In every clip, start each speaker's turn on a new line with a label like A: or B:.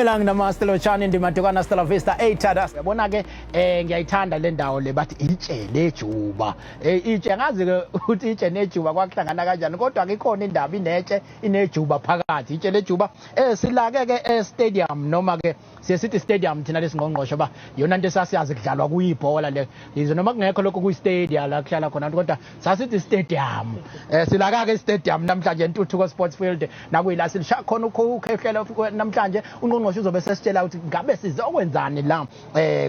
A: Dumelang, namaste, lotjhani, ndimadukana, hasta la vista, eyithada. Yabona ke, ngiyayithanda le ndawo le, bathi itshe lejuba. Itshe, ngazi ke ukuthi itshe nejuba kwakuhlangana kanjani, kodwa ke ikhona indaba, inetshe inejuba phakathi, itshe lejuba. Silake ke e stadium, noma ke siye sithi stadium thina lesingqongqosho, ba yona into esasiyazi kudlalwa kuyibhola le, yize noma kungekho lokho kuyi stadium la kuhlala khona, kodwa sasithi stadium. Silaka ke stadium namhlanje, Ntuthuko Sports Field, nakuyila silisha khona ukhehlelo namhlanje. Ungqongqoshe uzobe sesitshela ukuthi ngabe sizokwenzani la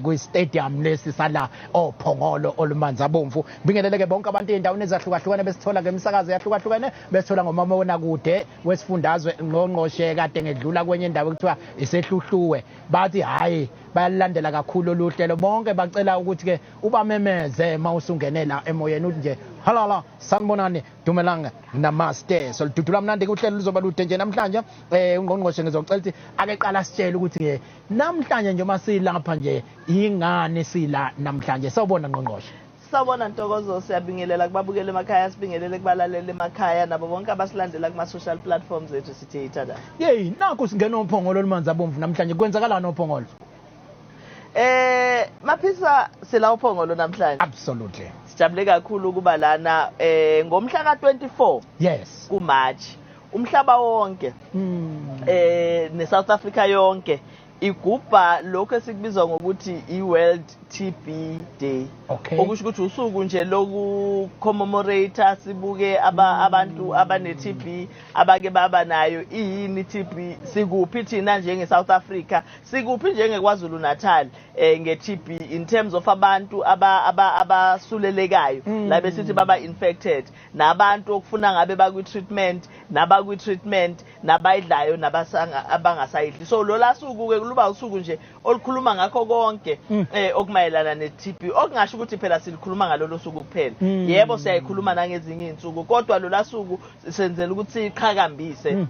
A: kwi stadium lesi sala oPhongolo olumanzi abomvu. Bingeleleke bonke abantu ey'ndaweni ezahlukahlukene besithola ngemisakazo eyahlukahlukene, besithola ngomabonakude wesifundazwe. Ngqongqoshe, kade ngedlula kwenye indawo ekuthiwa iseHluhluwe, bathi hhayi, bayalulandela kakhulu oluhlelo bonke, bacela ukuthi-ke ubamemeze uma usungenela emoyeni, uthi nje halala, sanibonani, dumelang, namaste. So lidudula mnandi ke uhlelo, luzoba lude nje namhlanje. Ungqongqoshe ngizocela ukuthi ake qala sitshele ukuthi-ke namhlanje njengoba silapha nje, yingani sila namhlanje? Sawubona, ngqongqoshe.
B: Sawubona, Ntokozo, siyabingelela kubabukeli emakhaya, sibingelele kubalaleli emakhaya nabo bonke abasilandela kuma-social platforms ethu, sithi ithada.
A: Yeyi, nakhu singena oPhongolo olumanzi abomvu namhlanje. Kwenzakalani oPhongolo?
B: Maphisa, sila uPhongolo namhlanje. Sijabule kakhulu ukuba lana ngomhla ka-24 kuMarch. Umhlaba wonke neSouth Africa yonke igubha lokho esikubizwa ngokuthi i-World TB Day. Okusho ukuthi usuku nje loku commemorate, sibuke abantu abane TB, abake baba nayo, iyini TB, sikuphi thina njenge South Africa, sikuphi njenge KwaZulu Natal nge-TB in terms of abantu abasulelekayo la besithi baba infected, nabantu okufuna ngabe bakwi treatment, nabakwi treatment, nabayidlayo, nabasanga abangasayidli. So lola suku ke luba usuku nje olukhuluma ngakho konke okumayelana ne-TB, okungasho ukuthi phela silikhuluma ngalolo suku kuphela. Yebo, siyayikhuluma nangezinye izinsuku, kodwa lola suku senzela ukuthi siqhakambise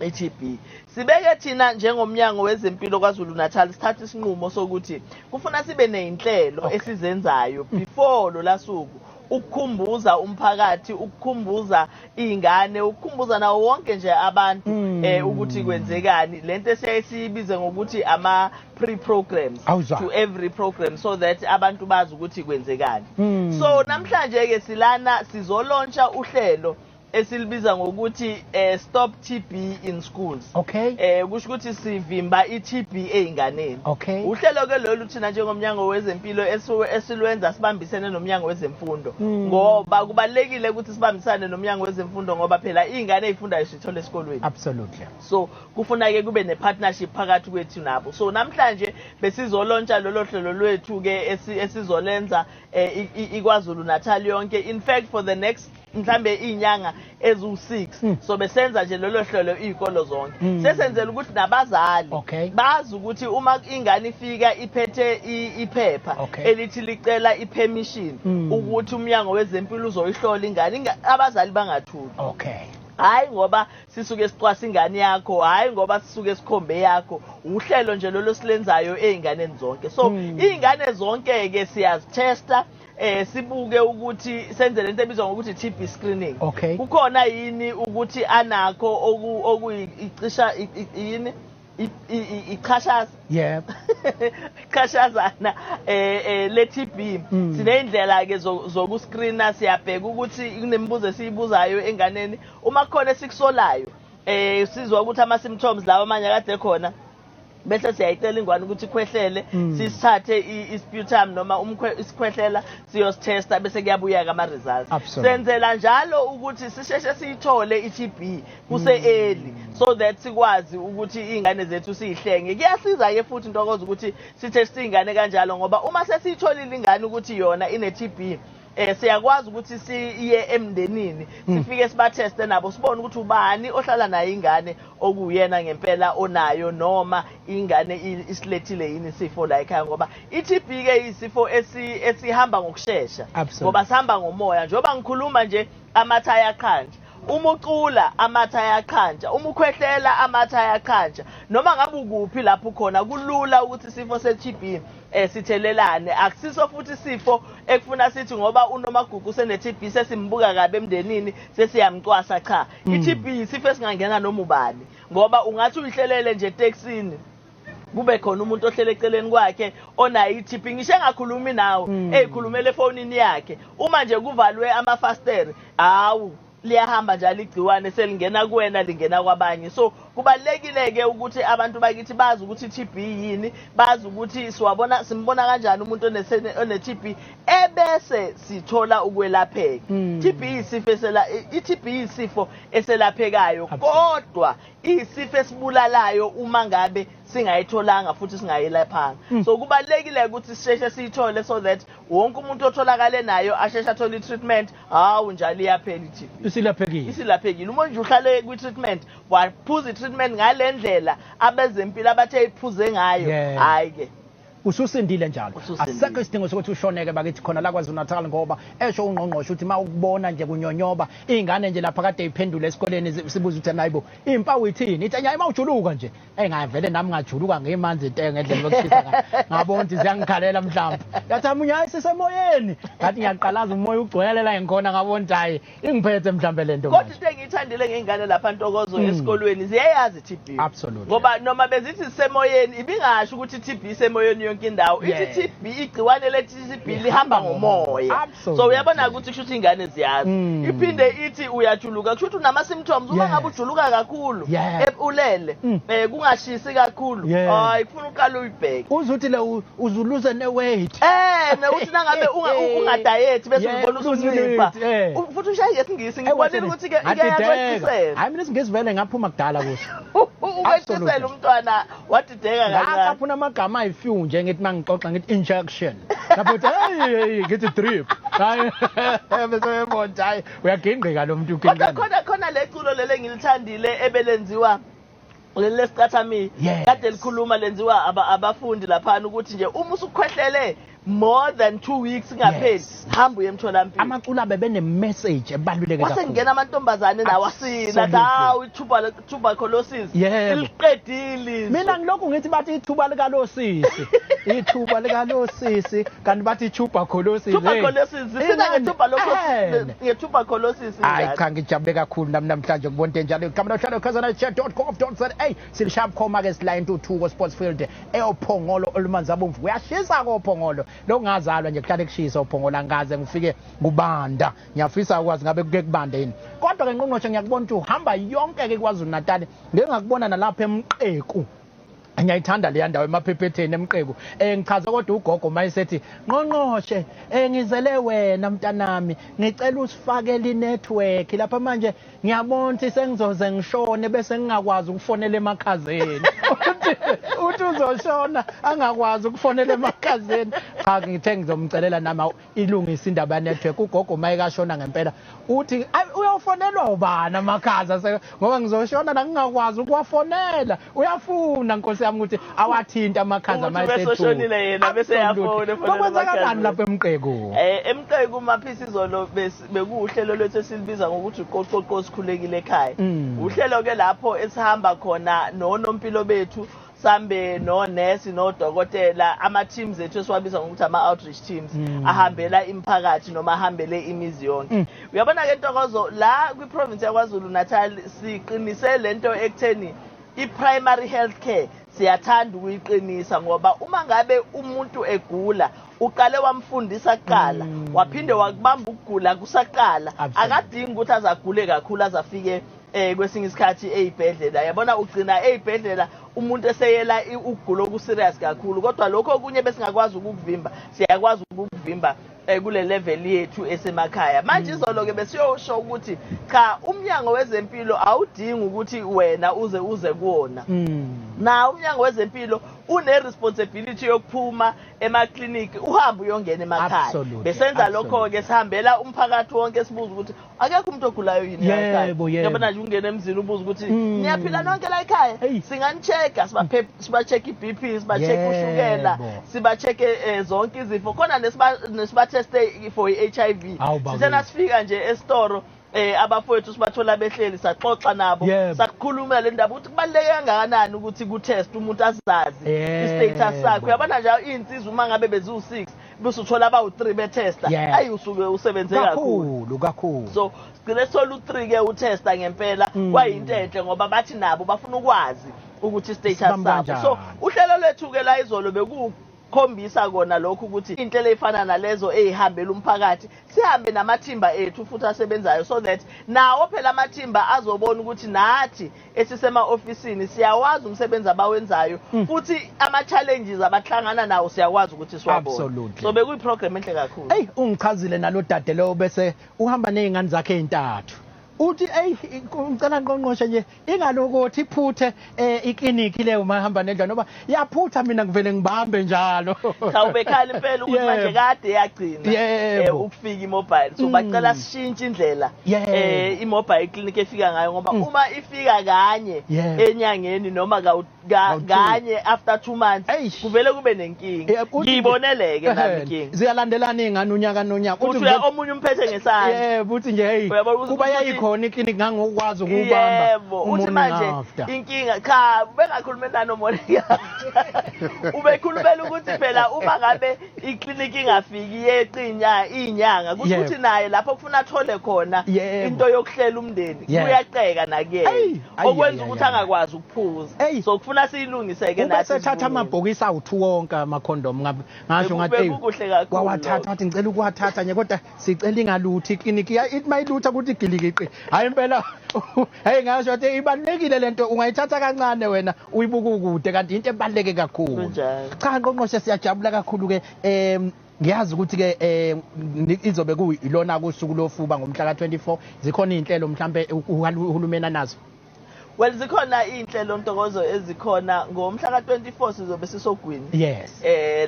B: i-TB. Sibeke thina njengomnyango wezempilo KwaZulu Natal sithatha isinqumo sokuthi kufuna sibe nezinhlelo esizenzayo before lola suku, ukukhumbuza umphakathi, ukukhumbuza izingane, ukukhumbuza nawo wonke nje abantu ukuthi kwenzekani, lento esiyaye siyibize ngokuthi ama pre programs
A: Awuzwa.
B: to every program, so that abantu bazi ukuthi kwenzekani. So namhlanje ke silana sizolauncha uhlelo esilibiza ngokuthi Stop TB in Schools. Kusho ukuthi sivimba i-TB einganeni. Uhlelo ke lolu thina njengomnyango wezempilo esilwenza sibambisene nomnyango wezemfundo, ngoba kubalekile ukuthi sibambisane nomnyango wezemfundo, ngoba phela izingane ezifundayo sithola esikolweni. So kufuna ke kube ne-partnership phakathi kwethu nabo. So namhlanje besizolauncha lolo hlelo lwethu ke esizolenza iKwaZulu Natal yonke, in fact for the next mhlambe izinyanga eziwu6. So besenza nje lolo hlelo izikolo zonke, sesenzela ukuthi nabazali bazi ukuthi uma ingane ifika iphethe iphepha elithi licela ipermission ukuthi umnyango wezempilo uzoyihlola ingane, abazali bangathuki. Hayi ngoba sisuke sicwasa ingane yakho, hayi ngoba sisuke sikhombe yakho, uhlelo nje lolo silenzayo ey'nganeni zonke. So iy'ngane zonke-ke siyazitesta, sibuke ukuthi senze lento ebizwa ngokuthi TB screening. Kukhona yini ukuthi anakho okuyicisha yini ichashaza ichashazana le TB. Sineyindlela ke zokuscreena, siyabheka ukuthi kunemibuzo esiyibuzayo enganeni, uma kukhona esikusolayo, sizwa ukuthi ama symptoms lawa amanye akade khona, bese siyayicela ingwane ukuthi ikhwehlele, sisithathe isputum noma isikhwehlela, siyositesta, bese kuyabuya ama results. Senzela njalo ukuthi sisheshe siyithole i-TB kuse early, so that sikwazi ukuthi izingane zethu siyihlenge. Kuyasiza ke futhi, Ntokozo, ukuthi siteste izingane kanjalo, ngoba uma sesiyitholile ingane ukuthi yona ine TB, siyakwazi ukuthi siye emndenini, sifike sibatheste nabo, sibone ukuthi ubani ohlala naye ingane okuyena ngempela onayo, noma ingane isilethile yini isifo la ekhaya, ngoba i-TB ke isifo esihamba ngokusheshsha, ngoba sihamba ngomoya. Njengoba ngikhuluma nje, amathe ayaqhantsha, uma ucula amathe ayaqhantsha, uma ukhwehlela amathe ayaqhantsha, noma ngabe ukuphi lapho khona, kulula ukuthi isifo se-TB sithelelane. Akusiso futhi isifo ekufuna sithi ngoba uNomagugu usene-TB sesimbuka kabi emndenini, sesiyamcwasa. Cha, i-TB isifo esingangena noma ubani, ngoba ungathi uyihlelele nje etekisini. Kube khona umuntu ohlele eceleni kwakhe onayo i-TB, ngisho engakhulumi nawe, eyikhulumela efonini yakhe. Uma nje kuvalwe amafasitela, hawu, liyahamba njalo igciwane, selingena kuwena, lingena kwabanye. So kubalulekile-ke ukuthi abantu bakithi bazi ukuthi i-TB yini, bazi ukuthi siwabona, simbona kanjani umuntu one-TB, ebese sithola ukwelapheka. TB isifo esela i-TB isifo eselaphekayo, kodwa isifo esibulalayo uma ngabe singayitholanga futhi singayelaphanga. So kubalulekile ukuthi sisheshe siyithole so that wonke umuntu otholakale nayo asheshe athole i-treatment. Hawu, njalo iyaphela i-TB.
A: Isilaphekile.
B: Isilaphekile uma nje uhlale kwi-treatment, waphuza i-treatment ngale ndlela abezempilo abathe iphuze ngayo. Hhayi-ke.
A: Ususindile njalo. Asisekho isidingo sokuthi ushoneke bakithi khona la KwaZulu Natal, ngoba esho ungqongqoshe ukuthi uma ukubona nje kunyonyoba iy'ngane nje lapha kade iphendule esikoleni, sibuza ukuthi nayibo iy'mpawu ithini, ithi nyaye uma ujuluka nje. Eyi, ngavele nami ngajuluka ngimanzi inte ngendlela yokushisa, ngabona ukuthi ziyangikhalela mhlawumbe. Yathi amunye, hayi, sisemoyeni. Ngathi ngiyaqalaza, umoya ugcwele la ngikhona, ngabona ukuthi hayi, ingiphethe mhlawumbe le nto
B: Kodwa manje. Into engiyithandile ngey'ngane lapha, Ntokozo, esikolweni ziyayazi i-TB. Ngoba noma bezithi sisemoyeni, ibingasho ukuthi i-TB isemoyeni yonke indawo. Ithi TB, igciwane le-TB lihamba ngomoya. So uyabona ukuthi kusho ukuthi iy'ngane ziyazi. Iphinde ithi uyajuluka, kusho ukuthi unama-symptoms uma ngabe ujuluka kakhulu, ulele, kungashisi kakhulu, hayi, kufuna uqale uyibheke.
A: Uze uthi le uzuluze ne-weight.
B: Nokuthi nangabe ungadayethi bese uzibona usuncipha. Futhi ushaye ngesingisi, ngibonile ukuthi ke ike yakwehlisela.
A: Hayi, mina isingisi vele ngaphuma kudala kuso.
B: Ukwehlisela umntwana wadideka kancane.
A: Ngacaphuna amagama ayi-few nje, ngithi mangixoxa ngithi injection. Lapho uthi hey hey, ngithi drip. Hayi, bese uyabona, hayi, uyagingqika lo muntu.
B: Kodwa ugingqika. Khona le culo lele engilithandile ebelenziwa leli lesicathamiya. Kade likhuluma, lenziwa abafundi laphana, ukuthi nje uma usukhwehlele more than 2 weeks ngapheli, hamba uye emtholampilo.
A: Amaculo abe bene-message ebaluleke
B: Kwase
A: kakhulu.
B: Kungena amantombazane nawo asina athi, hawu, i-tuberculosis iliqedile izwe.
A: Mina ngilokhu ngithi bathi ithuba likalosisi, ithuba likalosisi, kanti bathi tuberculosis. Hey.
B: Tuberculosis sina nge-tuberculosis.
A: Hayi cha, ngijabule kakhulu nami namhlanje kubona into enjalo. Igama lohlalo khazana.gov.za. Silishaya bukhoma ke sila Entuthuko Sports Field eyophongolo olumanzi abomvu. Kuyashisa kophongolo, lokungazalwa nje kuhlale kushisa ophongolo, angikaze ngifike kubanda. Ngiyafisa ukwazi ngabe kuke kubande yini. Kodwa ke ngqongqoshe, ngiyakubona ukuthi uhamba yonke ke KwaZulu Natal. Ngeke ngakubona nalapha eMqeku. Ngiyayithanda leya ndawo emaphephetheni eMqeku. Ngichaza kodwa ugogo mayesethi, "Ngqongqoshe, ngizele wena mntanami, ngicela usifakele inetwork lapha manje, ngiyabona ukuthi sengizoze ngishone bese ngingakwazi ukufonela emakhazeni." Uthi uzoshona angakwazi ukufonela emakhazeni. Cha, ngithe ngizomcelela nami ilungise indaba ya-network. Ugogo uma ekashona ngempela uthi, "Ayi, uyofonelwa ubani amakhaza ngoba ngizoshona la ngingakwazi ukuwafonela?" Uyafuna, nkosi yami, ukuthi awathinte amakhaza.
B: Ukuthi besoshonile yena bese eyafona, efonela.
A: Kwakwenzakalani lapho eMqeku?
B: EMqeku, Maphisi, izolo bekuwuhlelo lwethu esilibiza ngokuthi uqoqoqo sikhulekile ekhaya. Uhlelo ke lapho esihamba khona nonompilo bethu, sambe nonesi nodokotela, ama-teams ethu esiwabiza ngokuthi ama-outreach teams, ahambela imiphakathi noma ahambele imizi yonke. Uyabona-ke Ntokozo, la kwi-province yaKwaZulu Natal siqinise lento ekutheni i-primary health care siyathanda ukuyiqinisa, ngoba uma ngabe umuntu egula uqale wamfundisa kuqala, waphinde wakubamba ukugula kusaqala, akadingi ukuthi azagule kakhulu azafike kwesinye isikhathi eyibhedlela. Yabona, ugcina eyibhedlela umuntu eseyela ukugula okuserious kakhulu, kodwa lokho okunye besingakwazi ukukuvimba, siyakwazi ukukuvimba kule level yethu esemakhaya manje. Izolo ke besiyosho ukuthi cha, umnyango wezempilo awudingi ukuthi wena uze kuwona. Na umnyango wezempilo une responsibility yokuphuma emakliniki uhambe uyongena emakhaya. Besenza lokho ke, sihambela umphakathi wonke, sibuza ukuthi akekho umuntu ogulayo yini la ekhaya.
A: Yebo.
B: Yabona nje, ungena emzini ubuza ukuthi, "Niyaphila nonke la ekhaya?
A: Eyi.
B: Singanicheck-a?" Siba-check i-BP, siba-check ushukela, siba-check zonke izifo khona, nesiba-teste for i-HIV.
A: Hawu, bakwethu.
B: Sithena sifika nje esitoro, abafowethu sibathola behleli, saxoxa nabo, sakhuluma le ndaba ukuthi kubaluleke kangakanani ukuthi ku-test umuntu azazi i-status sakhe. Uyabona nje, iy'nsizwa uma ngabe beziwu-6 Bese uthola abawu-3 betesta, ayi, usuke usebenze kakhulu.
A: Kakhulu kakhulu.
B: So sigcine sithola u-3 ke utesta ngempela. Kwayinto enhle ngoba bathi nabo bafuna ukwazi ukuthi status
A: Sibamba
B: sabo. So
A: kanjani.
B: Uhlelo lwethu ke la izolo bekukhombisa kona lokhu, ukuthi inhlelo ey'fana nalezo ey'hambela umphakathi, sihambe namathimba ethu futhi asebenzayo, so that nawo phela amathimba azobona ukuthi nathi esisema-ofisini siyawazi umsebenzi abawenzayo, futhi ama-challenges abahlangana nawo siyakwazi ukuthi siwabone. So bekuyi-program enhle kakhulu.
A: Eyi, ungichazile nalo dade lo bese uhamba nezingane zakhe ezintathu. Uthi, "Eyi, ngicela ngqongqoshe nje ingalokothi iphuthe ikliniki leyo mahamba nendlela, noba yaphutha mina ngivele ngibambe njalo."
B: Cha, ubekhala impela ukuthi manje kade yagcina ukufika i-mobile, so bacela sishintshe indlela i-mobile clinic efika ngayo, ngoba uma ifika kanye enyangeni noma kanye after 2 months,
A: Eish.
B: kuvele kube nenkinga. Ngiyiboneleke nami inkinga.
A: Ziyalandelana iy'ngane unyaka nonyaka.
B: Uthi omunye umphethe ngesandla.
A: Yebo, uthi nje, hey,
B: Uyabona ukuthi-
A: kuba yayikhona iklinikhi ngangokwazi ukubamba
B: Yebo, uthi
A: u-morning
B: manje
A: after.
B: Inkinga, cha, bengakhulumeli nano-morning after, ubekhulumela ukuthi phela uma ngabe ikliniki ingafiki yeqinya inyanga, kusho ukuthi naye lapho kufuna athole khona into yokuhlela umndeni kuyaqeka nakuyena,
A: Eyi, ayi,
B: okwenza
A: ayi,
B: ukuthi
A: ayi, ayi.
B: angakwazi ukuphuza. So kufuna siyilungise-ke
A: Ube
B: nathi
A: sethatha
B: sivumile.
A: Amabhokisi awu-2 wonke amakhondomu, ngasho ngathi, "Eyi,
B: Bekukuhle kakhulu
A: wawathatha."
B: lokho.
A: Wathi, "Ngicela ukuwathatha nje, kodwa sicela ingaluthi ikliniki." Ithi mayilutha ukuthi gilikiqi. Hayi impela, hey, ngasho wathi ibalulekile lento, ungayithatha kancane wena uyibuka ukude, kanti into ebaluleke kakhulu.
B: Kunjalo.
A: Cha ngqongqoshe, siyajabula kakhulu ke. Ngiyazi ukuthi ke izobe kuyilona kusuku lofuba ngomhla ka24. Zikhona izinhlelo mhlambe uhulumeni anazo?
B: Well, zikhona iy'nhlelo, Ntokozo, ezikhona ngomhla ka-24. Sizobe sisogwini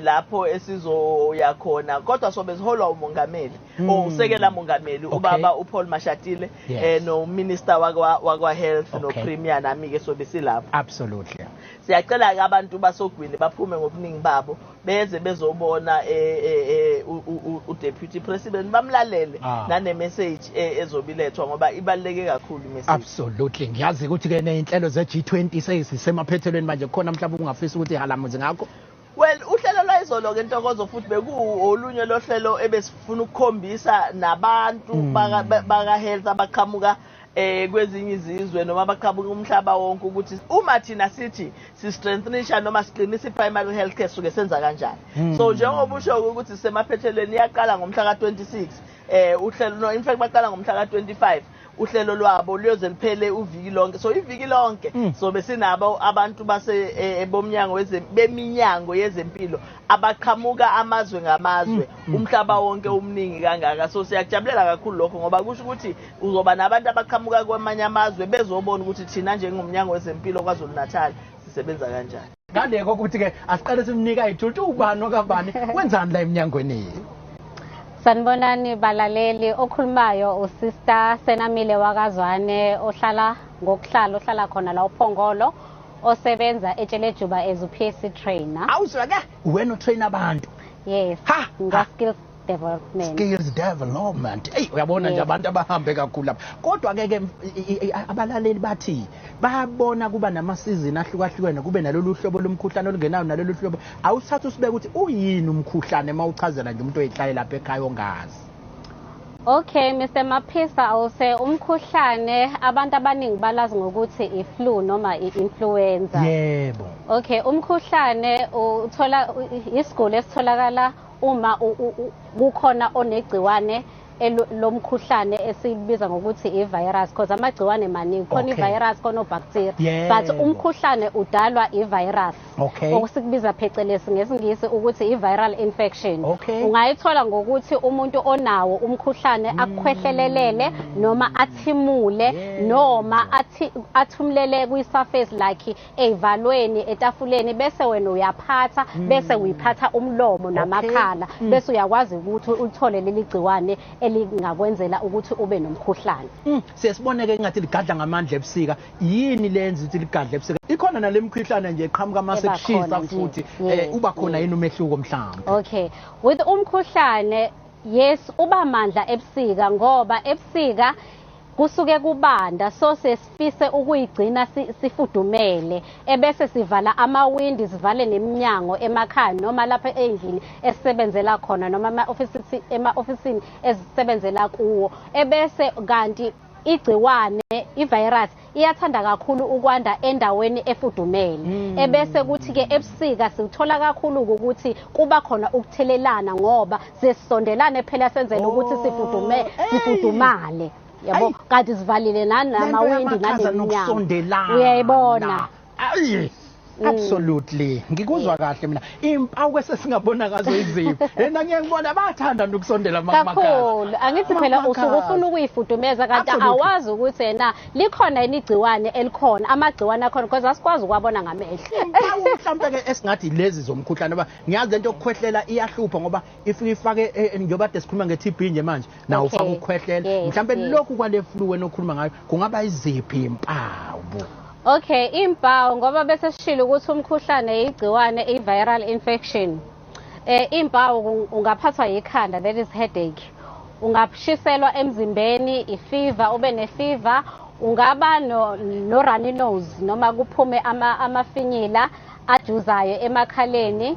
B: lapho esizoya khona, kodwa sobe siholwa umongameli, usekela mongameli, ubaba uPaul Mashatile, no minister wakwa health, no premier, nami ke sobe silapho. Siyacela ke abantu basogwini baphume ngobuningi babo, beze bezobona u deputy president, bamlalele nane message ezobilethwa, ngoba ibaluleke kakhulu i-message.
A: Absolutely. Ngiyazi ukuthi ke nezinhlelo ze-G20 sezisemaphethelweni manje, kukhona mhlawumbe ungafisa ukuthi halamuzi ngakho?
B: Well, uhlelo lwayizolo ke, Ntokozo, futhi bekuwolunye lohlelo ebesifuna ukukhombisa nabantu baka health abaqhamuka kwezinye izizwe noma abaqhamuka umhlaba wonke ukuthi uma thina sithi si-strengthenisha noma siqinisa i-primary health care, suke senza kanjani. So njengoba usho ukuthi sisemaphethelweni, iyaqala ngomhla ka-26 uhlelo, no, in fact baqala ngomhla ka-25. Uhlelo lwabo luyoze luphele uviki lonke, so iviki lonke so besinabo abantu base bomnyango beminyango yezempilo abaqhamuka amazwe ngamazwe, umhlaba wonke umningi kangaka. So siyakujabulela kakhulu lokho, ngoba kusho ukuthi uzoba nabantu abaqhamuka kwamanye amazwe bezobona ukuthi thina njengomnyango wezempilo KwaZulu Natal sisebenza kanjani.
A: Ngale kokuthi ke asiqale simnika ithuluthi, ubani okabani, wenzani la eminyangweni?
C: Sanibonani balaleli, okhulumayo uSister Senamile wakazwane, ohlala ngokuhlala ohlala khona la uPhongolo, osebenza eTshelejuba as u-PSC trainer.
A: Awuzwa ke, wena utrain abantu?
C: Yes.
A: Ha,
C: Nga
A: ha.
C: Skills development.
A: Skills development. Eyi, uyabona nje, abantu abahambe kakhulu lapha. Kodwa ke ke abalaleli bathi bayabona kuba namasizini ahlukahlukene, kube nalolu hlobo lomkhuhlane olungenayo nalolu hlobo. Awusithatha usibeke ukuthi uyini umkhuhlane, uma uchazela nje umuntu oyihlale lapha ekhaya ongazi.
C: Okay, Mr Maphisa, awuse umkhuhlane abantu abaningi balazi ngokuthi i-flu noma i-influenza. Okay, umkhuhlane uthola isigulo esitholakala uma kukhona onegciwane lomkhuhlane esibiza ngokuthi i-virus, because amagciwane maningi khona, i-virus khona, o-bacteria, but umkhuhlane udalwa i-virus, okusikubiza phecelezi ngesingisi ukuthi i-viral infection. Ungayithola ngokuthi umuntu onawo umkhuhlane akukhwehlelelele noma athimule noma athi athumulele kwi-surface like ey'valweni, etafuleni, bese wena uyaphatha, bese uyiphatha umlomo namakhala, bese uyakwazi ukuthi ulithole leli gciwane elingakwenzela ukuthi ube nomkhuhlane.
A: Siye sibone ke ngathi ligadla ngamandla ebusika. Yini lenza ukuthi ligadle ebusika? Ikhona nale mkhuhlane nje eqhamuka mase
C: Eba
A: kushisa
C: khona nje.
A: futhi. Uba khona yini umehluko mhlawumbe?
C: Okay, with umkhuhlane, yes, uba mandla ebusika ngoba ebusika Kusuke kubanda, so sesifise ukuyigcina sifudumele, ebese sivala amawindi, sivale neminyango emakhaya noma lapha endlini esisebenzela khona noma ema-ofisini esisebenzela kuwo. Ebese kanti igciwane, i-virus iyathanda kakhulu ukwanda endaweni efudumele. Ebese kuthi ke ebusika sithola kakhulu ukuthi kuba khona ukuthelelana, ngoba sesondelane phela senzele ukuthi sifudumale. Yabo, kanti sivalile namawindi naleminyango. Uyayibona?
A: Ayi, absolutely. Ngikuzwa kahle mina. Impawu esesingabona ngazo iziphi? Yena ngeke ngibona bathanda ukusondela
C: makhaza. Kakhulu. Angithi phela usuke ufuna ukuyifudumeza, kanti awazi ukuthi yena likhona yini igciwane elikhona, amagciwane akhona, because asikwazi ukwabona ngamehlo.
A: Impawu mhlawumbe ke esingathi lezi zomkhuhlane, ngoba ngiyazi lento yokukhwehlela iyahlupha, ngoba ifike ifake, njengoba kade sikhuluma nge-TB nje manje, nawo ufaka ukukhwehlela. Mhlawumbe lokhu kwale flu wena okhuluma ngayo kungaba iziphi impawu?
C: Okay, impawu, ngoba bese sishilo ukuthi umkhuhlane igciwane, i-viral infection. Impawu ungaphathwa yikhanda, that is headache. Ungashiselwa emzimbeni, i-fever, ube ne-fever, ungaba no runny nose noma kuphume amafinyila ajuzayo emakhaleni.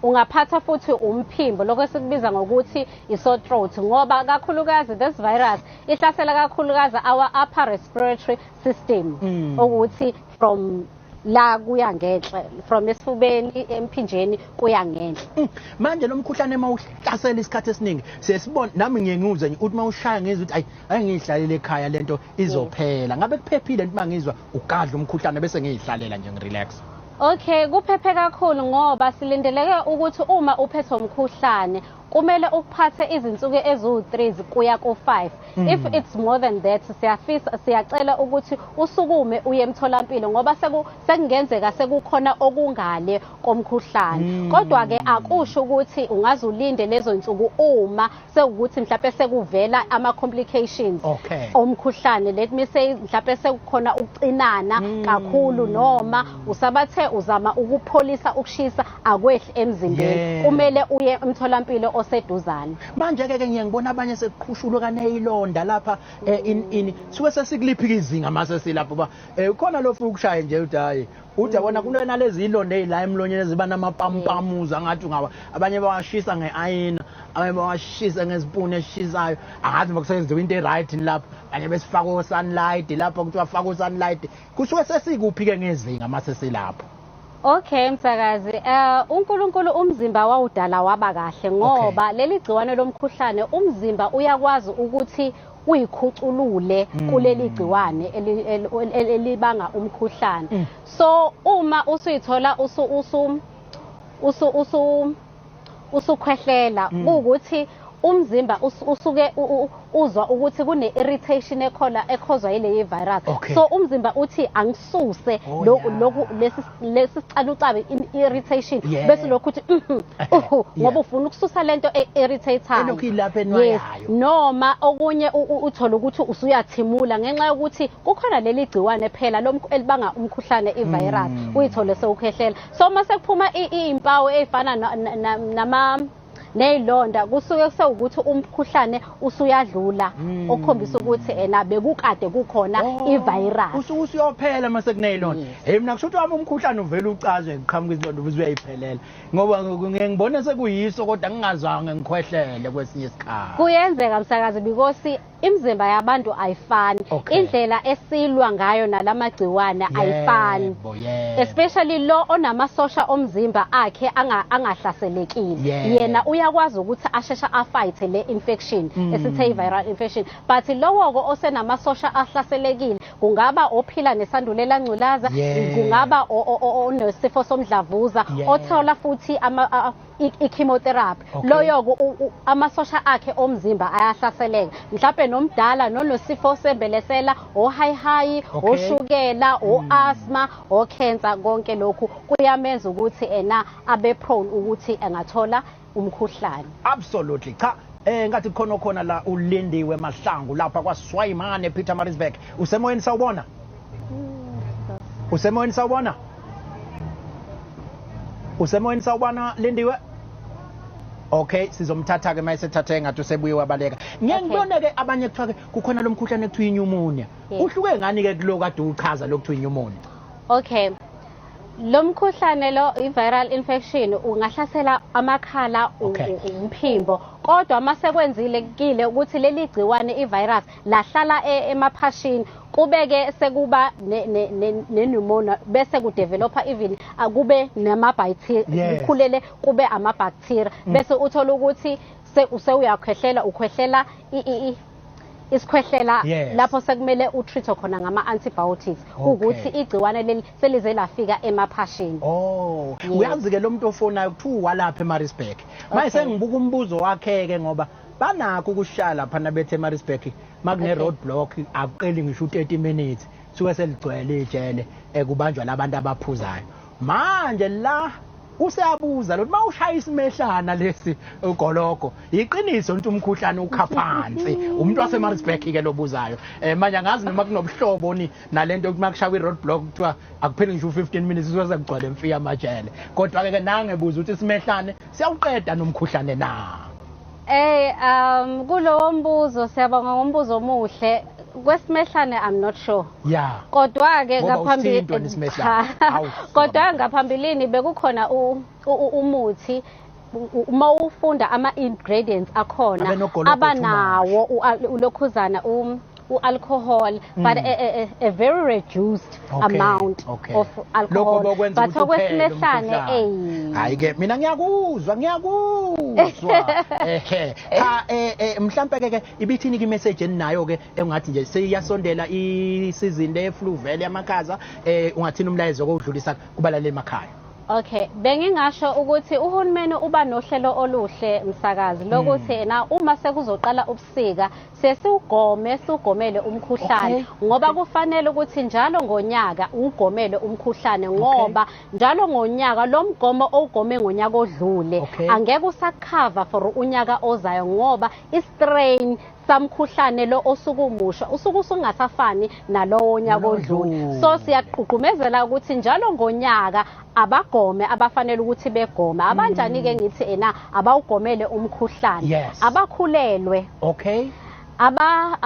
C: Ungaphatha futhi umphimbo, lokho esikubiza ngokuthi i-sore throat, ngoba kakhulukazi this virus ihlasela kakhulukazi our upper respiratory system, ukuthi from la kuya ngenhla, from esifubeni, emphinjeni kuya ngenhla.
A: Manje lo mkhuhlane mawuhlasela isikhathi esiningi, siyesibona, nami ngiye ngiwuzwe nje uthi mawushaya ngizwe ukuthi ayi, angiyihlalele ekhaya lento izophela. Ngabe kuphephile nje mangizwa ugadla umkhuhlane bese ngiyihlalela nje ngirelax?
C: Okay, kuphephe kakhulu, ngoba silindeleke ukuthi uma uphethwe umkhuhlane kumele ukuphathe izinsuku eziwu-3 kuya ku-5. If it's more than that, siyafisa, siyacela ukuthi usukume uye emtholampilo, ngoba sekungenzeka sekukhona okungale komkhuhlane. Kodwa ke akusho ukuthi ungaze ulinde lezo nsuku uma sekukuthi mhlawumbe sekuvela ama complications omkhuhlane. Let me say mhlawumbe sekukhona ukucinana kakhulu, noma usabathe uzama ukupholisa ukushisa akwehli emzimbeni, kumele uye emtholampilo oseduzane.
A: Manje ke ngiye ngibona abanye sekuqhushulwe kaneyilonda lapha, in suke sesikuliphi izinga mase silapho ba khona lo fukushaye nje uthi hayi, uthi yabona kunena lezi ilonda ezila emlonyeni eziba namapampamuza ngathi ungawa, abanye bawashisa ngeayina, abanye bawashisa ngezipuni eshisayo, angazi uma kusenziwa into e-right lapho, abanye besifaka o-sunlight lapho, kuthiwa faka o-sunlight. Kusuke sesikuphi ke ngezinga mase silapho?
C: Okay, msakazi, uNkulunkulu umzimba wawudala waba kahle, ngoba leli gciwane lomkhuhlane umzimba uyakwazi ukuthi uyikhuculule kuleli gciwane elibanga umkhuhlane. So uma usuyithola usukhwehlela, kuwukuthi umzimba usuke uzwa ukuthi kune irritation ekhona ekhozwa yile virus. So umzimba uthi angisuse lokhu lesi sicalucabe irritation, bese lokhu uthi ngoba ufuna ukususa lento e-irritateayo
A: elokhu ilapha enwayayo.
C: Noma okunye uthola ukuthi usuyathimula ngenxa yokuthi kukhona leli gciwane phela elibanga umkhuhlane i-virus, uyithole sewukhwehlela. So uma sekuphuma izimpawu ezifana nama neyilonda, kusuke kusewukuthi umkhuhlane usuyadlula, okukhombisa ukuthi ena bekukade kukhona i-virus.
A: Usuke usuyophela mase kuneyilonda. Hey, mina kusho ukuthi wami umkhuhlane uvela ucaze ngiqhamuka izilonda ukuze uyayiphelela, ngoba ngiye ngibone sekuyiso kodwa ngingazange ngikhwehlele kwesinye isikhathi.
C: Kuyenzeka msakazi, because imizimba yabantu ayifani. Indlela esilwa ngayo nalamagciwane ayifani. Especially lo onamasosha omzimba akhe angahlaselekile. Yena uyakwazi ukuthi asheshe afight le infection esithe i-viral infection. But lowo osenamasosha ahlaselekile, kungaba ophila nesandulela ngculaza, kungaba onesifo somdlavuza, othola futhi i-chemotherapy, loyo amasosha akhe omzimba ayahlaseleka. Mhlawumbe nomdala nonosifo sembelesela, o-high high, oshukela, o-asthma, o-cancer, konke lokhu kuyamenza ukuthi ena abe prone ukuthi engathola umkhuhlane.
A: Absolutely. Cha, ngathi khona khona la uLindiwe Mahlangu lapha kwaSwayimane Pietermaritzburg. Usemoyeni, sawubona? Usemoyeni, sawubona? Usemoyeni, sawubona Lindiwe? Okay, sizomthatha ke mayesethathe ngathi usebuye wabaleka. Ngeke ngibone ke abanye kuthiwa ke kukhona lo mkhuhlane ekuthiwa inyumunia. Uhluke ngani ke kulo kade uchaza lokuthiwa inyumunia?
C: Okay. Lo mkhuhlane lo i-viral infection ungahlasela amakhala umphimbo kodwa masekwenzile kile ukuthi leli gciwane i-virus lahlala e, emaphashini kubeke sekuba ne-pneumonia bese kudevelopa even kube nama-bacteria kukhulele kube ama-bacteria mm. bese uthola ukuthi sewuyakhwehlela ukhwehlela isikhwehlela lapho sekumele utreat khona ngama antibiotics ukuthi igciwane leli selize lafika emaphashini.
A: Oh, uyazi ke lo muntu ofonayo kuthiwa walapha eMaritzburg. Manje sengibuka umbuzo wakhe ke ngoba banakho ukushaya lapha nabethe eMaritzburg makune road block akuqeli ngisho u30 minutes suke seligcwele ijele ekubanjwa labantu abaphuzayo. Manje la useyabuza lo mawushaya isimehlana lesi ugologo iqiniso ukuthi umkhuhlane ukha phansi umuntu waseMaritzburg ke lobuzayo eh manje angazi noma kunobuhlobo ni nalento yokuthi makushawa i-road block kuthiwa akupheli ngisho u-15 minutes kusuke sekugcwele mfiya amajele kodwa-ke ke nangebuza ukuthi isimehlane siyawuqeda nomkhuhlane na.
C: Hey kulowo mbuzo siyabonga ngombuzo omuhle kwesimehlane I'm not sure.
A: Yeah.
C: Kodwa ke ngaphambili
A: Kodwa
C: ngaphambilini bekukhona umuthi uma ufunda ama ingredients akhona abanawo ulokhuzana u-alcohol but a very reduced amount of alcohol
A: but
C: okwesimehlane ey
A: hayi ke mina ngiyakuzwa ngiyakuzwa ehe cha eh, eh mhlambe ke ke ibithini ke message eninayo ke engathi nje seyiyasondela i season le flu vele yamakhaza eh ungathini umlayezo okudlulisa kubalaleli emakhaya.
C: Okay, bengingasho ukuthi uhulumeni uba nohlelo oluhle msakazi lokuthi ena uma sekuzoqala ubusika sesiwugome siwugomele umkhuhlane ngoba kufanele ukuthi njalo ngonyaka uwugomele umkhuhlane ngoba njalo ngonyaka lo mgomo owugome ngonyaka odlule angeke usakhava for unyaka ozayo ngoba i-strain samkhuhlane lo osukumusha usuke usungasafani nalowo nyaka odlule. So siyagqugqumezela ukuthi njalo ngonyaka abagome abafanele ukuthi begome abanjani ke ngithi ena abawugomele umkhuhlane abakhulelwe
A: okay
C: aba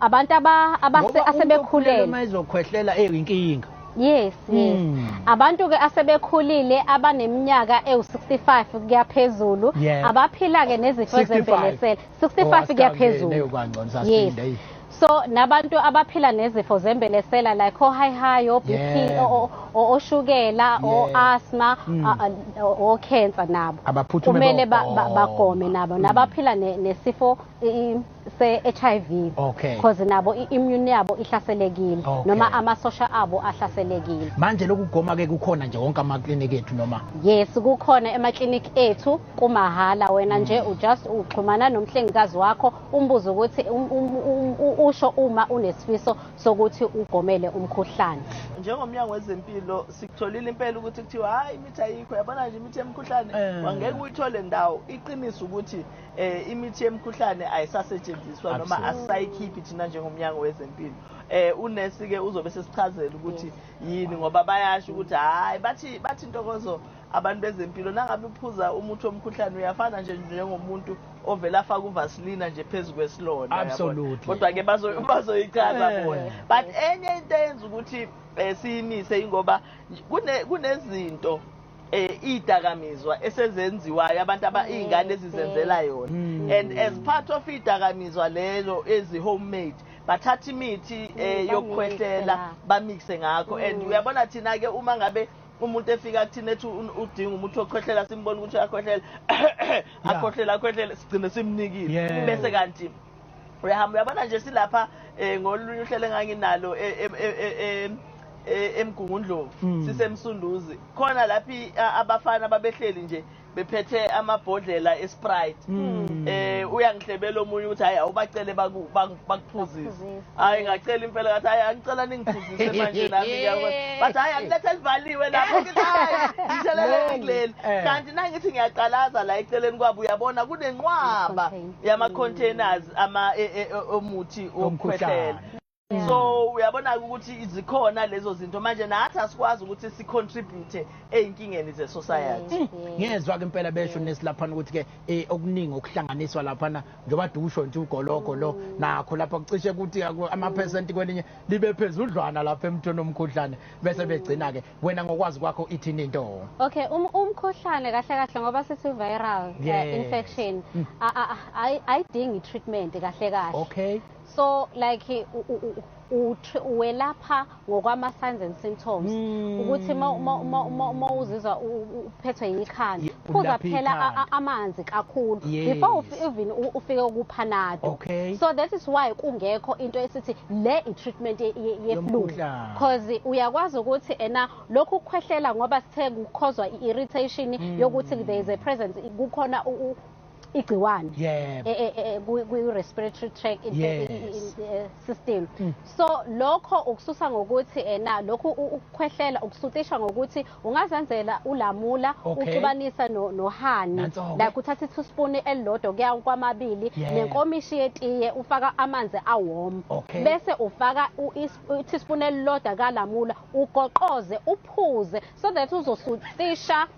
C: abantu aba asebekhulelwe
A: uma ezokhwehlela eyinkinga.
C: Yes, yes. Abantu ke asebekhulile abaneminyaka ewu65 kuya phezulu abaphila ke nezifo zembelesela 65 kuya phezulu.
A: Yes.
C: So nabantu abaphila nezifo zembelesela like o high high o BP o oshukela o asthma o cancer nabo
A: kumele
C: bagome nabo nabaphila nesifo se-HIV
A: because
C: nabo i-immune yabo ihlaselekile noma amasosha abo ahlaselekile.
A: Manje lokhu kugoma ke kukhona nje wonke amakliniki ethu noma?
C: Yes, kukhona emakliniki ethu kumahhala wena nje ujust uxhumana nomhlengikazi wakho umbuze ukuthi usho uma unesifiso sokuthi ugomele umkhuhlane.
B: Njengomnyango wezempilo sikutholile impela ukuthi kuthiwa hayi imithi ayikho yabona nje imithi yemikhuhlane wangeke uyithole ndawo. Iqiniso ukuthi eh imithi yemikhuhlane ayisasetshenziswa noma asisayikhiphi thina njengomnyango wezempilo. Eh unesi ke uzobe sesichazela ukuthi yini ngoba bayasho ukuthi hayi bathi bathi intokozo abantu bezempilo nangabe uphuza umuthi womkhuhlane uyafana nje njengomuntu ovela afaka uvaselina nje phezu kwesilonda
A: Absolutely.
B: Kodwa ke bazoyichaza bona. But enye into eyenza ukuthi siyimise ingoba kunezinto idakamizwa esezenziwayo abantu aba izingane ezizenzela yona and as part of idakamizwa lezo ezi homemade bathatha imithi yokukhwehlela bamixe ngakho and uyabona thina ke uma ngabe umuntu efika kuthina ethi udinga umuthi wokukhwehlela simbona ukuthi uyakhwehlela akhohlela akhwehlela sigcine simnikile bese kanti uyahamba uyabona nje silapha ngolunye uhlelo enganginalo eMgungundlovu sisemsunduzi khona lapha abafana babehleli nje bephethe amabhodlela eSprite uyangihlebela omunye ukuthi hayi awubacele bakuphuzise hayi ngacela impela ngathi hayi angicela ningiphuzise manje nami ngiyabona but hayi angilethe livaliwe lapho ngithi hayi ngitheleleni kuleli kanti nangithi ngiyaqalaza la eceleni kwabo uyabona kunenqwaba yama containers ama omuthi wokukhwehlela. So uyabona ukuthi zikhona lezo zinto manje, nathi asikwazi ukuthi si-contribute ey'nkingeni ze-society.
A: Ngiyezwa ke impela besho nesilaphana ukuthi ke okuningi okuhlanganiswa laphana, njengoba dusho nje ugologo lo nakho lapha kucishe ukuthi ama-percent kwelinye libe phezudlwana lapha emthweni omkhuhlane, bese begcina ke. Wena ngokwazi kwakho ithini into?
C: Okay, umkhuhlane kahle kahle, ngoba sithi viral infection, ayidingi treatment kahle kahle. So like welapha ngokwama signs and symptoms, ukuthi ma uzizwa uphethwe yikhanda, phuza phela amanzi kakhulu before even ufike kuPanado. So that is why kungekho into esithi le i-treatment ye-flu, because uyakwazi ukuthi ena lokhu kukhwehlela ngoba sithe kukhozwa i-irritation yokuthi there is a presence, kukhona igciwane kwi-respiratory tract system. So lokho ukususa ngokuthi ena lokhu ukukhwehlela ukusutisha ngokuthi ungazenzela ulamula, uxubanisa no-honey, like uthatha i-teaspoon elilodwa kuya kwamabili nenkomishi yetiye, ufaka amanzi a-warm, bese ufaka i-teaspoon elilodwa kalamula, ugoqoze uphuze, so that uzosutisha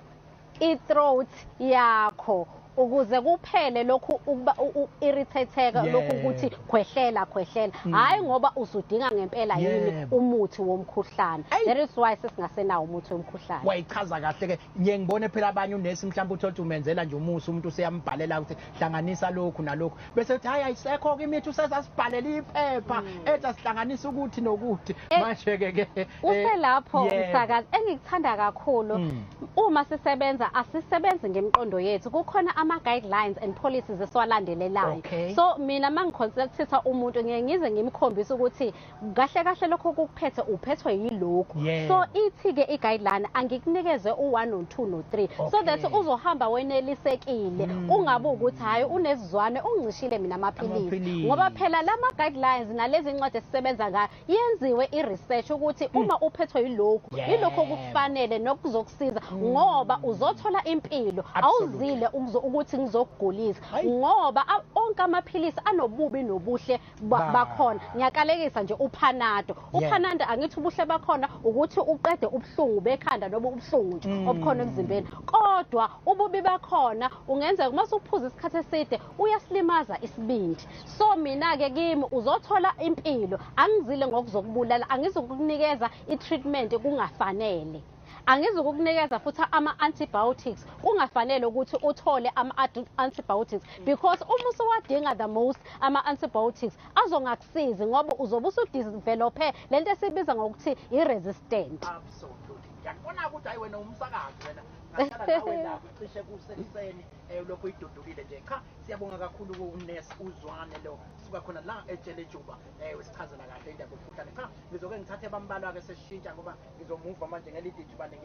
C: i-throat yakho ukuze kuphele lokhu ukuba u-irritateka, lokhu ukuthi khwehlela khwehlela, hayi ngoba usudinga ngempela yini umuthi womkhuhlane. That is why sesingasenawo umuthi womkhuhlane.
A: Wayichaza kahle ke. Ngiye ngibone phela abanye unesi mhlawumbe uthola ukuthi umenzela nje umusi, umuntu useyambhalela ukuthi hlanganisa lokhu nalokhu, bese uthi hayi ayisekho ke imithi, usesasibhalela iphepha ethi asihlanganise ukuthi nokuthi. Manje ke
C: uselapho umsakazi, engikuthanda kakhulu uma sisebenza asisebenzi ngemiqondo yethu, kukhona ama-guidelines and policies esiwalandelelayo. So mina mangiconsultisa umuntu ngiye ngize ngimkhombise ukuthi kahle kahle lokho kukuphethe uphethwe yilokhu. So ithi-ke i-guideline angikunikeze u-1 no-2 no-3, so that uzohamba wenelisekile, ungabe ukuthi hhayi unesizwane ungcishile mina amaphilisi, ngoba phela lama-guidelines nalezi ncwadi esisebenza ngayo yenziwe i-research ukuthi uma uphethwe yilokhu yilokho okukufanele nokuzokusiza, ngoba uzothola impilo, awuzile ukuthi ngizokugulisa, ngoba onke amaphilisi anobubi nobuhle bakhona. Ngiyakalekisa nje uPanado, uPanado angithi ubuhle bakhona ukuthi uqede ubuhlungu bekhanda noma ubuhlungu nje obukhona emzimbeni, kodwa ububi bakhona ungenzeka uma usuphuza isikhathi eside uyasilimaza isibindi. So mina-ke kimi uzothola impilo, angizile ngokuzokubulala, angizukukunikeza i-treatment kungafanele, angizukukunikeza futhi ama-antibiotics kungafanele ukuthi uthole ama-antibiotics, because uma usuwadinga the most ama-antibiotics azongakusizi, ngoba uzobe usudevelophe lento esibiza ngokuthi i-resistant.
A: Absolutely. Ngiyakubona ukuthi hayi wena umsakazi, wena ngahlala nawe la cishe kusekuseni, lokhu uyidudulile nje. Cha, siyabonga kakhulu kunesi uZwane lo suka khona la eTshelejuba, usichazela kahle indaba yomkhuhlane. Cha, ngizoke ngithathe bambalwa ke sesishintsha ngoba ngizomuva manje ngelide ijubane.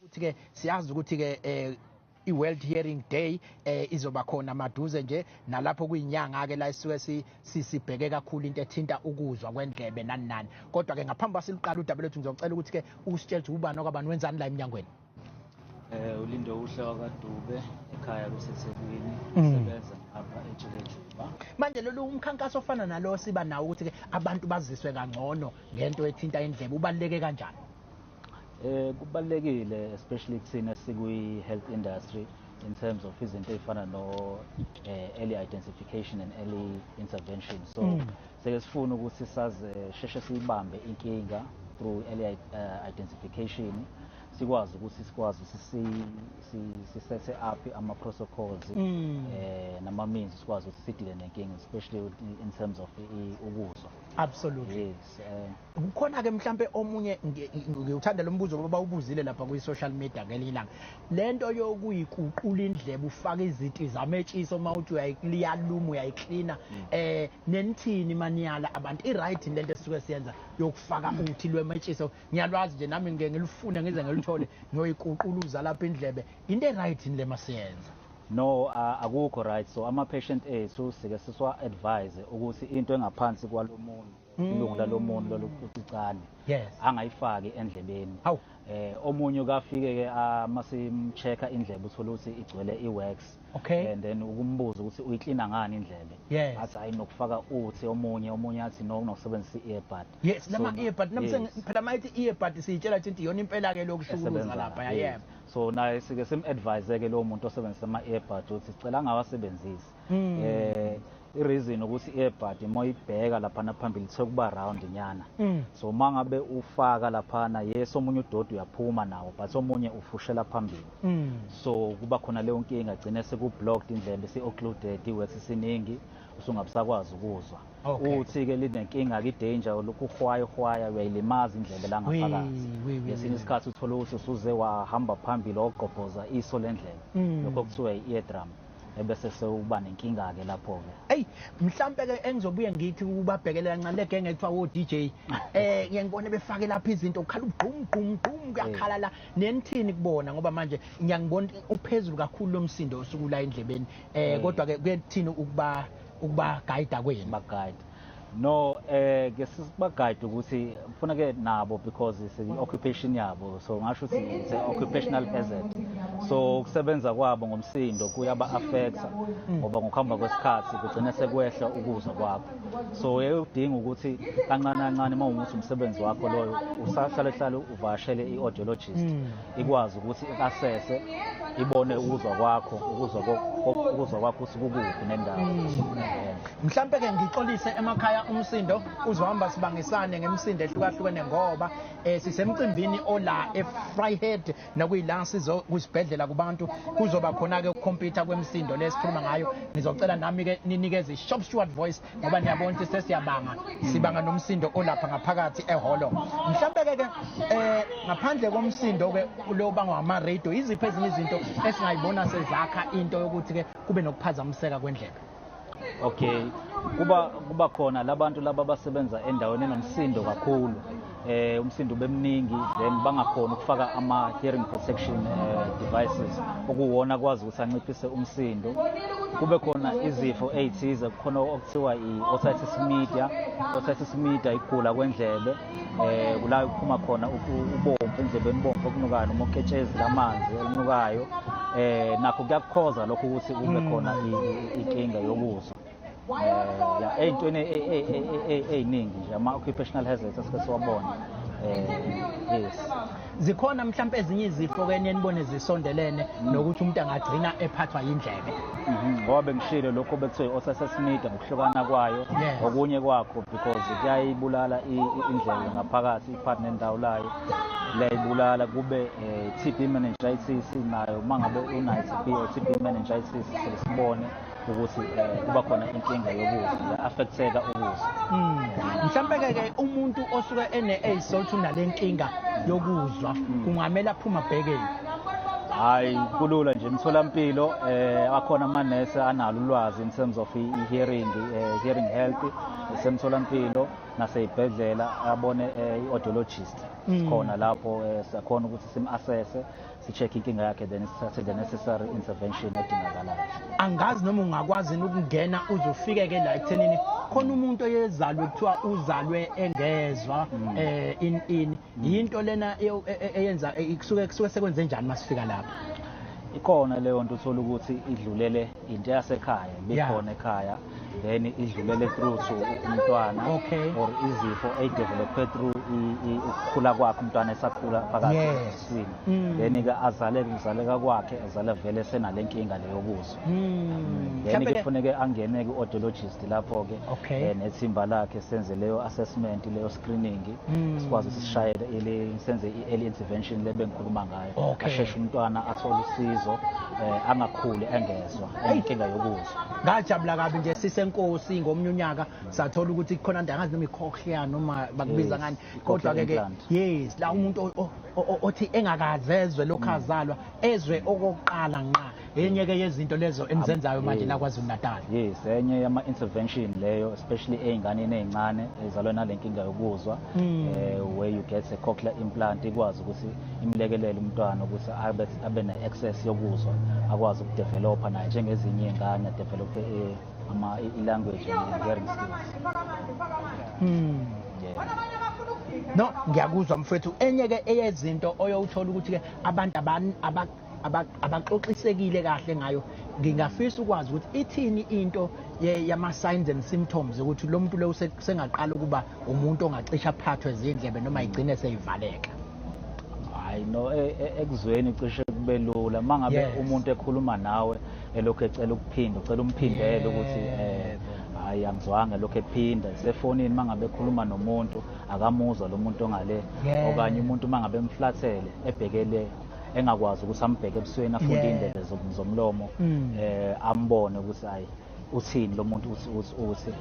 A: Ukuthi-ke siyazi ukuthi-ke i-World Hearing Day izoba khona maduze nje, nalapho kuyinyanga-ke la esisuke sibheke kakhulu into ethinta ukuzwa kwendlebe nani nani. Kodwa-ke ngaphambi kwasiluqala udaba lwethu, ngizocela ukuthi-ke usitshele ukuthi ubani okwabani wenzani la emnyangweni.
D: Lindokuhle wakaDube, ekhaya kuseThekwini, sebenza ngapha eTshelejuba.
A: Manje lolu umkhankaso ofana nalo siba nawo ukuthi ke abantu baziswe kangcono ngento ethinta indlebe ubaluleke kanjani?
D: Kubalulekile, especially kuthina sikwi health industry, in terms of izinto ey'fana no early identification and early intervention. So seke sifuna ukuthi saze sheshe siyibambe inkinga through early identification, sikwazi ukuthi sisethe up ama protocols nama means, sikwazi ukuthi sidile nenkinga, especially in terms of ukuzwa.
A: Absolutely.
D: Yes.
A: Kukhona ke mhlambe omunye, ngiwuthanda lo mbuzo ngoba bawubuzile lapha kwi social media ngelinye ilanga, lento yokuyikuqula indlebe ufaka izinti zametshiso uma uthi uyayiluma uyayiklina, nenithini maniyala abantu, i right lento esisuke siyenza yokufaka uthi lwemetshiso? Ngiyalwazi nje nami, ngike ngilufune ngize ngilithole, ngiyoyiququluza lapha indlebe. Into e right le masiyenza?
D: No, akukho right. So ama patient ethu sike siswa advise ukuthi into engaphansi kwalomuntu, ilungu lalomuntu lolucane, angayifaki endlebeni. Omunye ukafike ke masimchecka indlebe, uthola ukuthi igcwele iwax. And then ukumbuza ukuthi uyiklina ngani indlebe, athi hayi, nokufaka uthi, omunye athi no, unokusebenzisa i-earbud.
A: Yes, lama earbud namse phela mayithi earbud siyitshela ukuthi iyona impela ke lokushukuluza lapha, yebo.
D: So naye sike sim-advise ke lo muntu osebenzisa ama-earbud ukuthi sicela angawasebenzisi. I-reason ukuthi i-earbud uma uyibheka laphana phambili ithe kuba round nyana. So uma ngabe ufaka laphana, yes, omunye udoti uyaphuma nawo, but omunye ufushela phambili. So kuba khona leyo nkinga, gcine seku-blocked indlebe, si-occluded, i-wax isiningi, usungabusakwazi ukuzwa. Uthi-ke linenkinga-ke, i-danger lokhu uhwaya uhwaya uyayilimaza indlebe la ngaphakathi. Ngesinye isikhathi uthole ukuthi usuze wahamba phambili wagqobhoza iso lendlebe. Lokho kuthiwa i-eardrum, ebese sewuba nenkinga-ke lapho-ke.
A: Eyi, mhlampe ke engizobuye ngithi ubabhekelela kancane le genge ekuthiwa o-DJ, ngiye ngibone befake lapha izinto, kukhala ugqum gqum gqum, kuyakhala la. Nenithini kubona, ngoba manje ngiyangibona uphezulu kakhulu lo msindo osukula endlebeni, kodwa ke kuyethini ukuba guide kwenu?
D: Ba guide. No, ke siba guide ukuthi ufuna ke nabo, because it's the occupation yabo, so ngasho ukuthi it's an occupational hazard. So ukusebenza kwabo ngomsindo kuyaba affecta, ngoba ngokuhamba kwesikhathi kugcina sekwehla ukuzwa kwakho. So uyodinga ukuthi kancane kancane, uma ungukuthi umsebenzi wakho loyo, usahlale hlale uvakashele i-audiologist, ikwazi ukuthi i-assesse, ibone ukuzwa kwakho, ukuzwa kwakho ukuthi kukuphi nendawo.
A: Mhlambe ke ngixolise emakhaya, umsindo uzohamba sibangisane ngemisindo ehlukahlukene, ngoba sisemcimbini ola eVryheid, nokuyila sizo kwisibhedlela kubantu, kuzoba khona ke ukukhompyutha kwemisindo lesikhuluma ngayo. Ngizocela nami ke ninikeze i-shop steward voice, ngoba niyabona ukuthi sesiyabanga, sibanga nomsindo olapha ngaphakathi ehholo. Mhlambe ke ngaphandle komsindo ke lo bangwa ama radio, iziphi ezinye izinto esingayibona sezakha into yokuthi ke kube nokuphazamiseka kwendlebe?
D: Okay, kuba khona labantu laba abasebenza endaweni enomsindo kakhulu, umsindo ubemningi, then bangakhona ukufaka ama hearing protection devices, okuwona kwazi ukuthi anciphise umsindo. Kube khona izifo ezithize, kukhona okuthiwa i-otitis media. Otitis media igula kwendlebe, kula kuphuma khona ubomvu endlebeni, ubomvu okunukayo noma uketshezi lamanzi elinukayo, nakho kuyakukhoza lokho ukuthi kube khona inkinga yokuzwa. Ya, ey'ntweni ey'ningi nje, ama-occupational hazards asike siwabona. Yes.
A: Zikhona mhlampe ezinye izifo ke niyibone zisondelene nokuthi umuntu angagcina ephathwa yindlebe?
D: Ngoba bengishilo lokho bekuthiwa i-otitis media ngokuhlukana kwayo, okunye kwakho because kuyayibulala indlebe ngaphakathi, iphathi nendawo layo liyayibulala. Kube TB meningitis nayo, uma ngabe unayo TB or TB meningitis, sike sibone ukuthi kuba khona inkinga yokuzwa, affecteka ukuzwa.
A: Mhlambe ke umuntu osuke ene assault unalenkinga yokuzwa, kungamela aphuma bhekeni?
D: Hayi, kulula nje, emtholampilo akhona amanesi analo ulwazi in terms of i-hearing, hearing health, isemtholampilo naseyibhedlela, abone i-audiologist. Sikhona lapho, siyakhona ukuthi sim-assesse, si-check inkinga yakhe, then sithathe the necessary intervention edingakalayo.
A: Angazi noma ungakwazi ukungena uze ufike ke la ekuthenini khona umuntu oyezalwe, kuthiwa uzalwe engezwa, in yinto lena eyenza kusuke sekwenze njani masifika lapha?
D: Ikhona leyo nto, uthola ukuthi idlulele into yasekhaya, bikhona ekhaya, then idlulele through to umntwana, or izifo eyidevelophe through ukukhula kwakhe, umntwana esakhula phakathi esiswini, then-ke azaleke, ukuzaleka kwakhe azale vele senale nkinga leyo kuzwa. Then-ke kufuneke angene ku-audiologist lapho-ke, nethimba lakhe, senze leyo assessment, leyo screening, sikwazi ukuthi sishayele senze i-early intervention le bengikhuluma ngayo, asheshe umntwana athole usizo, angakhuli engezwa, enenkinga yokuzwa.
A: Ngajabula kabi nje sisenkosi ngomnye unyaka, sathola ukuthi khona nto angazi noma i-cochlear noma bakubiza ngani, kodwa ke ke yes, la umuntu othi engakazezwe lokhu azalwa, ezwe okokuqala nqa. Enye ke yezinto lezo enizenzayo manje la KwaZulu Natal?
D: Yes, enye yama intervention leyo, especially ey'nganeni ey'ncane ezalwa nale nkinga yokuzwa, where you get a cochlear implant, ikwazi ukuthi imlekelele umntwana ukuthi abe ne-access yokuzwa, akwazi ukudevelopa naye njengezinye iy'ngane, adevelope i-language and hearing skills. Yeah.
A: No, ngiyakuzwa mfethu. Enye ke eyezinto oyowuthola ukuthi ke abantu abaxoxisekile kahle ngayo, ngingafisa ukwazi ukuthi ithini into yama signs and symptoms ukuthi lo muntu lo sengaqala ukuba umuntu ongacisha aphathwe zindlebe noma igcine seyivaleka.
D: Hayi no, ekuzweni cishe kube lula mangabe umuntu ekhuluma nawe elokhu ecela ukuphinda, ucela umphindele ukuthi hayi angizwanga, lokhu ephinda isefonini, mangabe ekhuluma nomuntu akamuzwa lo muntu ongale, okanye umuntu mangabe emflathele ebhekele engakwazi ukuthi ambheke ebusweni, afunde indebe zomlomo, ambone ukuthi hayi uthini lo muntu, uthi uthi uthi.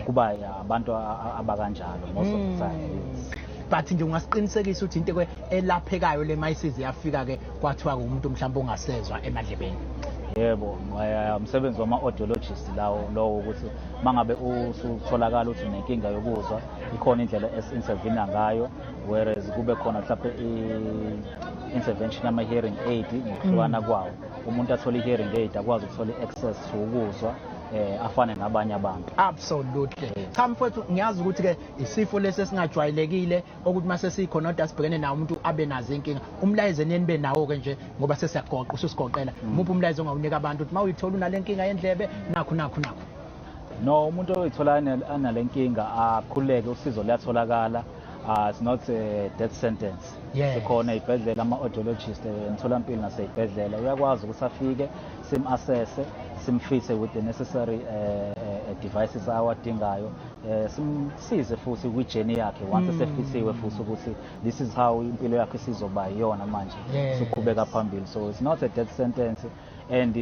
D: Kuba abantu abakanjalo most of the time, yes.
A: But nje ungasiqinisekisa ukuthi into elaphekayo le mayisize yafika ke kwathiwa umuntu mhlawumbe ongasezwa emadlebeni?
D: Yebo, umsebenzi wama audiologist lawo lowo, ukuthi mangabe usutholakala ukuthi unenkinga yokuzwa, ikhona indlela esi-intervene ngayo, whereas kube khona mhlawumbe i-intervention yama hearing aid ngokuhlukana kwawo, umuntu athole i-hearing aid, akwazi ukuthola i-access to ukuzwa, afane nabanye abantu.
A: Absolutely. Cha mfowethu, ngiyazi ukuthi ke isifo lesi esingajwayelekile ukuthi mase sikhona kodwa sibhekene nawo, umuntu abe nazo inkinga. Umlayezo eneni benawo ke nje, ngoba sesiyagoqa, ususigoqela, muphi umlayezo ongawunika abantu ukuthi mawuyithola unale nkinga yendlebe, nakhu nakhu nakhu?
D: No, umuntu oyithola anale nkinga akhululeke, usizo luyatholakala. It's not a death sentence. Sikhona ey'bhedlela ama-audiologist, emtholampilo nasey'bhedlela, uyakwazi ukuthi afike sim-assesse, simfithe with the necessary devices awadingayo, simsize futhi kwi-journey yakhe once esefithiwe futhi ukuthi this is how impilo yakhe isizoba yiyona manje, siqhubeka phambili. So it's not a death sentence, and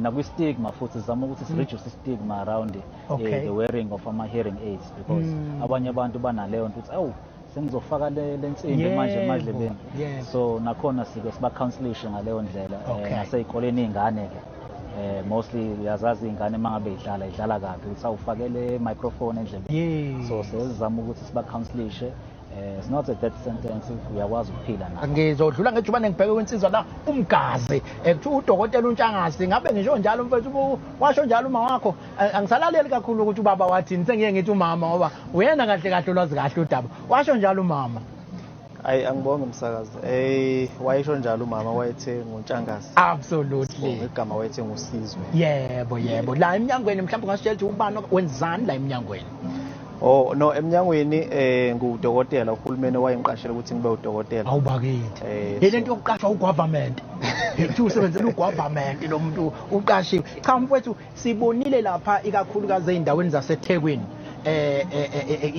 D: nakwi-stigma futhi sizama ukuthi si-reduce i-stigma around the wearing of ama-hearing aids, because abanye abantu banaleyo nto ukuthi awu sengizofaka le nsimbi manje emadlebeni. So nakhona sike siba-counselishe ngaleyo ndlela, nasey'koleni iy'ngane-ke, mostly uyazazi iy'ngane uma ngabe idlala idlala kabi, ukuthi awufakele microphone endlebeni. So sesizama ukuthi siba-counselishe, it's not a death sentence, uyakwazi ukuphila nayo.
A: Ngizodlula ngejubane ngibheke kwinsizwa la, umgazi, kuthiwa udokotela uNtshangase, ngabe ngisho njalo mfethu, washo njalo uma wakho? Angisalaleli kakhulu ukuthi ubaba wathini, sengiye ngithi umama ngoba uyena kahle kahle ulwazi kahle udaba. Washo njalo umama?
E: Hayi, angibonge umsakazi. Wayesho njalo umama, wayethe nguNtshangase.
A: Absolutely.
E: Igama wayethe nguSizwe.
A: Yebo, yebo. La eminyangweni mhlawumbe ungasitshela ukuthi ubani wenzani la eminyangweni?
E: Oh no, eminyangweni ngudokotela, uhulumeni wayengiqashela ukuthi ngibe udokotela.
A: Awubakithi. Yile nto yokuqashwa ugovernment. Ethi usebenzela ugovernment lo muntu uqashiwe. Cha mfowethu, sibonile lapha ikakhulukazi ezindaweni zaseThekwini,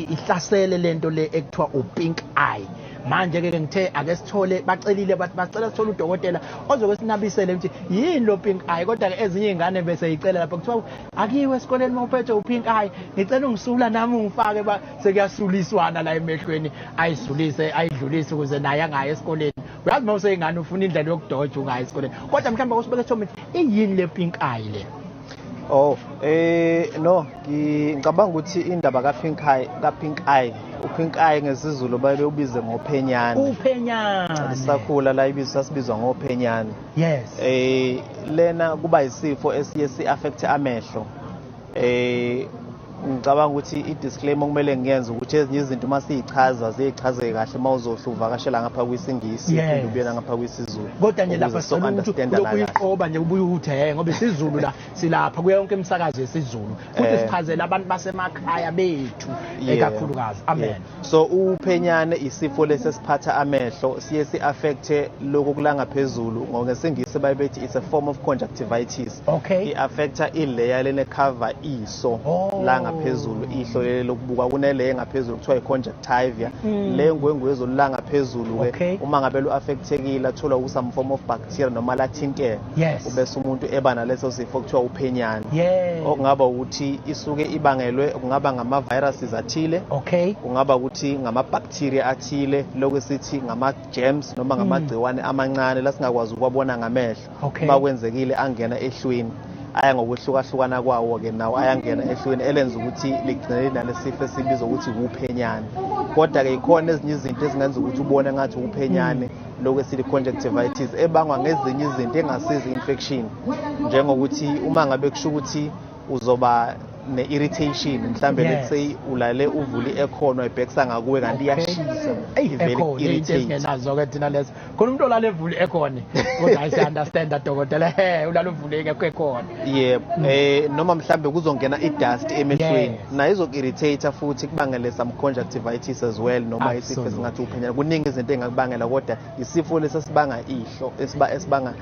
A: ihlasele lento le ekuthiwa upink eye. Manje ke ngithe ake sithole, bacelile bathi bacela sithole udokotela ozoke sinabisele ukuthi yini lo pink eye, kodwa ke ezinye izingane bese icela lapha kuthiwa akiwe esikoleni mawuphethe upink eye, ngicela ungisula nami ungifake, sekuyasuliswana la emehlweni, ayisulise ayidlulise ukuze naye angayi esikoleni. Uyazi uma useyingane ufuna indlela yokudoja ungayi esikoleni. Kodwa mhlawumbe kusibeke sithombe, iyini le pink eye le?
E: Oh, no, ngicabanga ukuthi indaba ka pink eye, ka pink eye, u pink eye ngesiZulu baye ubize ngophenyane.
A: Uphenyane.
E: Lisakhula la ibizo sasibizwa ngophenyane. Lena kuba isifo esiye si affect amehlo. Ngicabanga ukuthi i-disclaimer okumele ngiyenze ukuthi ezinye izinto uma siyichaza ziyichazeke kahle uma uzohle uvakashela ngapha kwisiNgisi uphinde ubuyela ngapha kwisiZulu.
A: Kodwa nje lapha sicela ukuthi ulokhu uyiqoba nje ubuye uthi he ngoba isiZulu la silapha kuyo yonke imisakazo yesiZulu futhi sichazela abantu basemakhaya bethu ekakhulukazi. Amen.
E: So uphenyane isifo lesi esiphatha amehlo, siye si-affecte lokhu kulangaphezulu, ngokwesingisi baye bethi it's a form of conjunctivitis. I-affecta ileya lene cover iso la ngaphezulu, ihlo leli lokubuka, kuneleya engaphezulu kuthiwa i-conjunctiva. Le ngwengwezi olulangaphezulu ke uma ngabe lu-affectekile athola some form of bacteria noma lathinteka, ubese umuntu eba naleso sifo kuthiwa uphenyane. Okungaba ukuthi isuke ibangelwe kungaba ngama-viruses athile, kungaba ukuthi ngama-bacteria athile, lokhu esithi ngama-germs noma ngamagciwane amancane la singakwazi ukuwabona ngamehlo. Uma kwenzekile angena ehlweni, aya ngokwehlukahlukana kwawo-ke nawo ayangena ehlweni elenza ukuthi ligcine linalesifo esibizwa ukuthi uphenyane. Kodwa-ke ikhona ezinye izinto ezingenza ukuthi ubone ngathi uphenyane, lokhu esithi conjunctivitis ebangwa ngezinye izinto engasiza i-infection, njengokuthi uma ngabe kusho ukuthi uzoba ne-irritation mhlambe, let's say ulale uvule i-aircon wayibhekisa ngakuwe kanti iyashisa,
A: ivele irritate. Esingenazo-ke thina lezo, khona umuntu olala evule i-aircon, kodwa hayi, siya-understanda dokotela, he ulala uvule i-aircon.
E: Yebo, noma mhlambe kuzongena i-dust emehlweni, nayo izoku-irritate futhi kubangele some conjunctivitis as well, noma isifo esingathi uphenyane. Kuningi izinto engakubangela, kodwa isifo lesi esibanga ihlo esibanga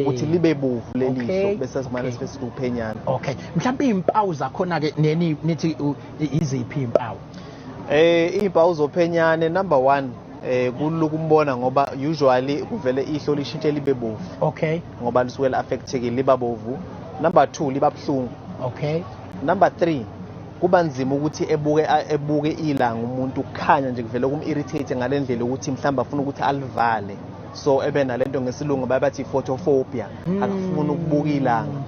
E: ukuthi libe bovu leli hlo, bese simane sife uphenyane.
A: Okay, mhlawumbe iy'mpawu zakhona-ke neni nithi iziphi iy'mpawu?
E: Iy'mpawu zophenyane, number 1, kulula ukumbona ngoba usually kuvele ihlo lishintshe libe bovu. Ngoba lisuke li-affectekile, liba bovu. Number 2, liba buhlungu. Number 3, kuba nzima ukuthi ebuke ilanga umuntu, ukukhanya nje kuvele kum-irritate ngale ndlela ukuthi mhlawumbe afuna ukuthi alivale. So ebe nalento ngesilungu bayabathi photophobia, akafuni ukubuka ilanga.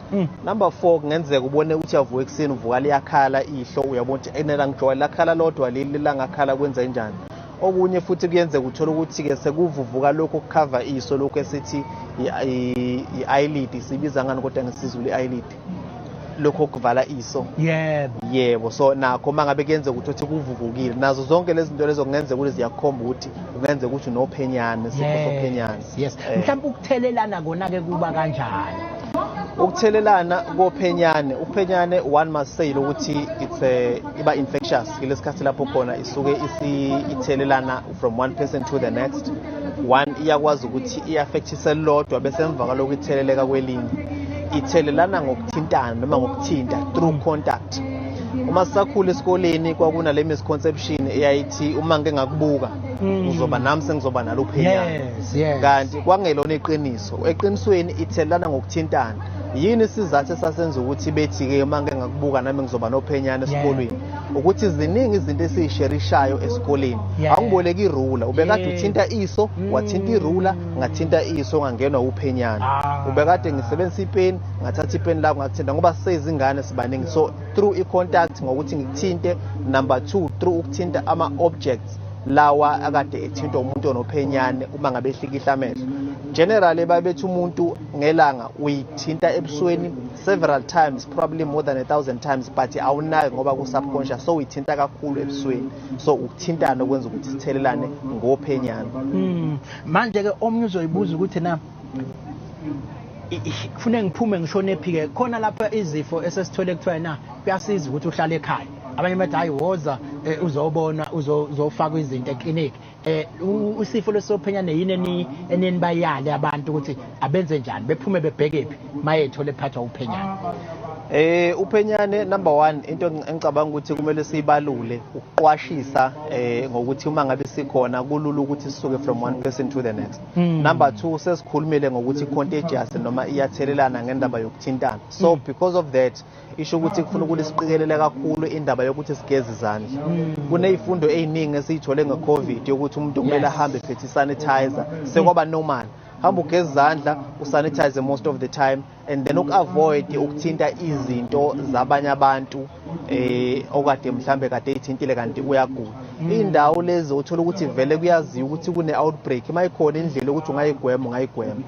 E: Number 4, kungenzeka ubone ukuthi uyavuka ekuseni, uvuka liyakhala ihlo, uyabona ukuthi enela ngijwayele lakhala lodwa leli langakhala, kwenza njani. Okunye futhi kuyenzeka uthola ukuthi-ke sekuvuvuka lokhu okukhava iso, lokhu esithi i-eyelid, sibiza ngani kodwa ngesiZulu i-eyelid, lokhu okuvala iso?
A: Yebo.
E: Yebo, so nakho uma ngabe kuyenzeka ukuthi uthi kuvuvukile, nazo zonke lezi zinto lezo kungenzeka ukuthi ziyakhomba ukuthi kungenzeka ukuthi unophenyane, isifo sophenyane.
A: Mhlawumbe ukuthelelana kona-ke kuba kanjani?
E: Ukuthelelana kophenyane, uphenyane one must say ukuthi it's a iba infectious kulesikhathi lapho khona isuke ithelelana from one person to the next one. Iyakwazi ukuthi i-affectise lodwa bese emva kwalokho itheleleka kwelinye. Ithelelana ngokuthintana noma ngokuthinta, through contact. Uma sisakhula esikoleni kwakunale misconception eyayithi uma ngike ngakubuka uzoba nami sengizoba nalo uphenyane. Kanti kwangelona iqiniso. Eqinisweni ithelelana ngokuthintana. Yini isizathu esasenza ukuthi bethi-ke uma ngike ngakubuka nami ngizoba nophenyane esikolweni? Ukuthi ziningi izinto esiyisherishayo esikoleni. Awungiboleka irula, ubekade uthinta iso, wathinta irula, ngathinta iso, ngangenwa uphenyane. Ubekade ngisebenzisa ipeni, ngathatha ipeni lakho ngakuthinta, ngoba siseyizingane sibaningi. So through i-contact, ngokuthi ngikuthinte. Number 2, through ukuthinta ama-objects lawa akade ethintwa umuntu onophenyane uma ngabe ehlikihla amehlo. Generally babethi umuntu ngelanga uyithinta ebusweni several times, probably more than 1000 times, but awunayo ngoba ku-subconscious, so uyithinta kakhulu ebusweni. So ukuthintana okwenza ukuthi sithelelane ngophenyane.
A: Manje-ke omunye uzoyibuza ukuthi na kufuneka ngiphume ngishone phi-ke khona lapha izifo esesithole kuthiwa na kuyasiza ukuthi uhlale ekhaya, abanye bathi hayi woza, uzobona uzofakwa izinto eklinikhi. Isifo lesophenyane yini enini bayale abantu ukuthi abenze njani, bephume bebheke phi mayethole ephathwa uphenyane?
E: Uphenyane number 1, into engicabanga ukuthi kumele siyibalule ukuqwashisa ngokuthi uma ngabe sikhona kulula ukuthi sisuke from one person to the next. Number 2, sesikhulumile ngokuthi contagious noma iyathelelana ngendaba yokuthintana. So because of that isho ukuthi kufuna ukuthi siqikelele kakhulu indaba yokuthi sigeze izandla. Kunezifundo eziningi esiyithole ngeCovid yokuthi umuntu kumele ahambe ephethe sanitizer, sekwaba normal. Hamba ugeze izandla, usanitize most of the time, and then uku-avoid ukuthinta izinto zabanye abantu okade mhlambe kade eyithintile kanti uyagula. Indawo lezi othola ukuthi vele kuyaziwa ukuthi kune outbreak, mayikhona indlela ukuthi ungayigwema ungayigwema.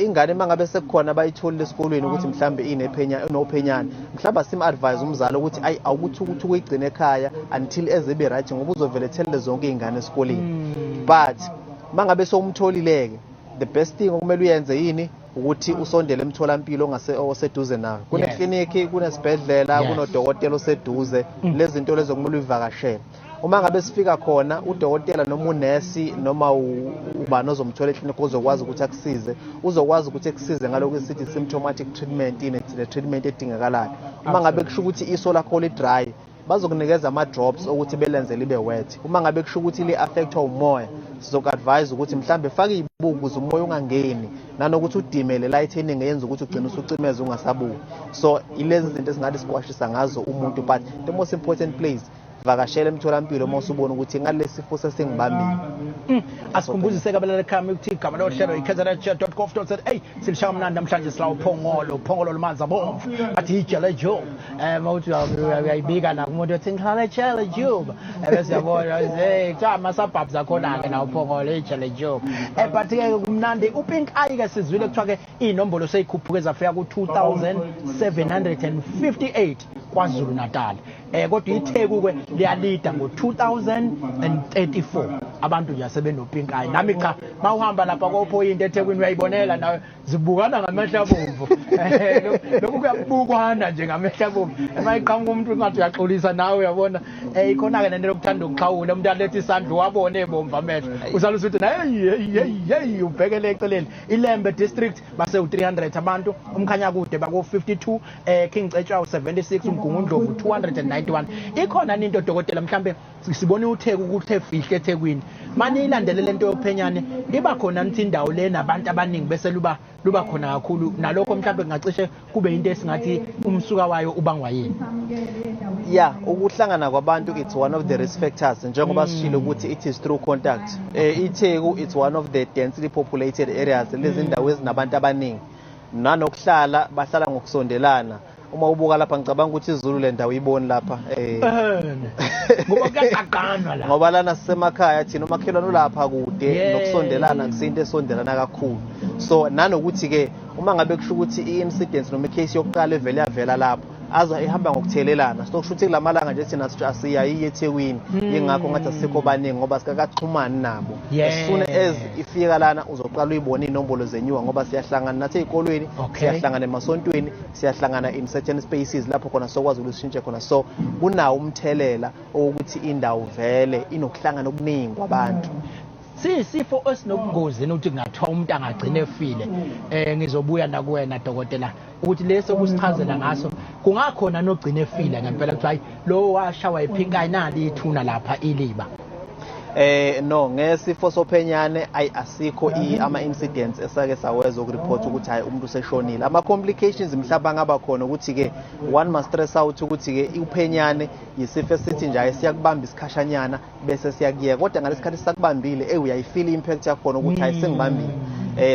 E: Ingane mangabe sekukhona abayitholile esikolweni ukuthi mhlambe inephenya inophenyane, mhlawumbe sim advise umzali ukuthi ayi awukuthi ukuthi ukuyigcina ekhaya until eze be right, ngoba uzovele ethelele zonke izingane esikoleni. But mangabe sowumtholile-ke, the best thing okumele uyenze yini ukuthi usondele emtholampilo ongase oseduze nawe. Kunekliniki, kunesibhedlela, kunodokotela oseduze. Lezi zinto lezo kumele uyivakashele. Uma ngabe sifika khona udokotela noma unesi noma ubani ozomthola eklinikhi ozokwazi ukuthi akusize, uzokwazi ukuthi ekusize ngalokhu esithi symptomatic treatment, ne-treatment edingakalayo. Uma ngabe kusho ukuthi iso lakho li-dry, bazokunikeza ama-drops okuthi belenze libe wet. Uma ngabe kusho ukuthi li-affectwa umoya, sizoku-advise ukuthi mhlambe fake iy'buko ukuze umoya ungangeni, nanokuthi udime le light eningi eyenza ukuthi ugcine usucimeza ungasabuki. So ilezi zinto esingathi siqwashisa ngazo umuntu, but the most important place, vakashela emtholampilo uma usubona ukuthi ngalesi sifo sesingibambile.
A: Asikhumbuzise abalaleli ekhaya ukuthi igama lohlelo i-kzn.gov.za. Silishaya mnandi namhlanje, sila uPhongolo, uPhongolo lumanzi abomvu, athi ijele job. Mawuthi uyayibika la kumuntu othi ngihlala ejele job, bese uyabona, hey, kuthiwa ama-suburbs akhona-ke la uPhongolo, ijele job. But ke kumnandi u-pink eye ke, sizwile kuthiwa ke iy'nombolo seyikhuphuke zafika ku-2758 KwaZulu Natal, kodwa iTheku ke liyalida ngo-2034 abantu nje asebeno-pink eye. Nami cha, mawuhamba lapha kophoyinti eThekwini uyayibonela nawe, zibukana ngamehlo abomvu. Lokhu kuyabukwana nje ngamehlo abomvu, ema iqhamuka umuntu ungathi uyaxolisa nawe, uyabona. Ikhona-ke nento yokuthanda ukuxhawula, umuntu alethe isandla uwabone ebomvu amehlo, usale usuthi hey hey hey hey, ubhekele eceleni. Ilembe district base u-300 abantu, uMkhanyakude bako-52, King Cetshwayo 76, uMgungundlovu 291. Ikhona into dokotela, mhlambe sibone uTheku kuthe fihle eThekwini, manje ilandele lento yophenyane, iba khona nithi indawo le nabantu abaningi bese luba khona kakhulu, nalokho mhlambe kungacishe kube into esingathi umsuka wayo ubangwa yini?
E: Yeah, ukuhlangana kwabantu, it's one of the risk factors, njengoba sishilo ukuthi it is through contact. iTheku, it's one of the densely populated areas, lezi ndawo ezinabantu abaningi, nanokuhlala bahlala ngokusondelana. Uma ubuka lapha, ngicabanga ukuthi izulu le ndawo iboni lapha.
A: Ngoba kuyaqaqanwa la.
E: Ngoba lana sisemakhaya thina, umakhelwane ulapha kude, nokusondelana kusinto esondelana kakhulu. So nanokuthi ke uma ngabe kusho ukuthi i-incidence noma i-case yokuqala evele yavela lapho, aza ihamba ngokuthelelana. So kusho ukuthi kulamalanga nje thina asiyayiye eThekwini, yingakho ngathi asikho baningi, ngoba sikakaxhumani nabo. As soon as ifika lana, uzoqala uyibone iy'nombolo zenyuka, ngoba siyahlangana nathi ey'kolweni, siyahlangana emasontweni, siyahlangana in certain spaces lapho khona sokwazi ukuthi sishintshe khona. So kunawo umthelela owokuthi indawo vele inokuhlangana okuningi kwabantu.
A: Siyisifo esinobungozi ukuthi kungathiwa umuntu angagcina efile. Ngizobuya nakuwena dokotela ukuthi leso kusichazela ngaso, kungakhona nogcina efile ngempela, kuthiwa hayi, lo washawa i-pink eye, nali ithuna lapha iliba?
E: No, ngesifo sophenyane ayi asikho ama incidents esake saweza ukureport ukuthi hayi, umuntu useshonile. Ama complications mhlawumbe angaba khona ukuthi ke one must stress out ukuthi ke uphenyane yisifo esithi nje hayi, siyakubamba isikhashanyana bese siyakuyeka, kodwa ngalesikhathi sakubambile uyayifeel impact yakhona ukuthi hayi, sengibambile.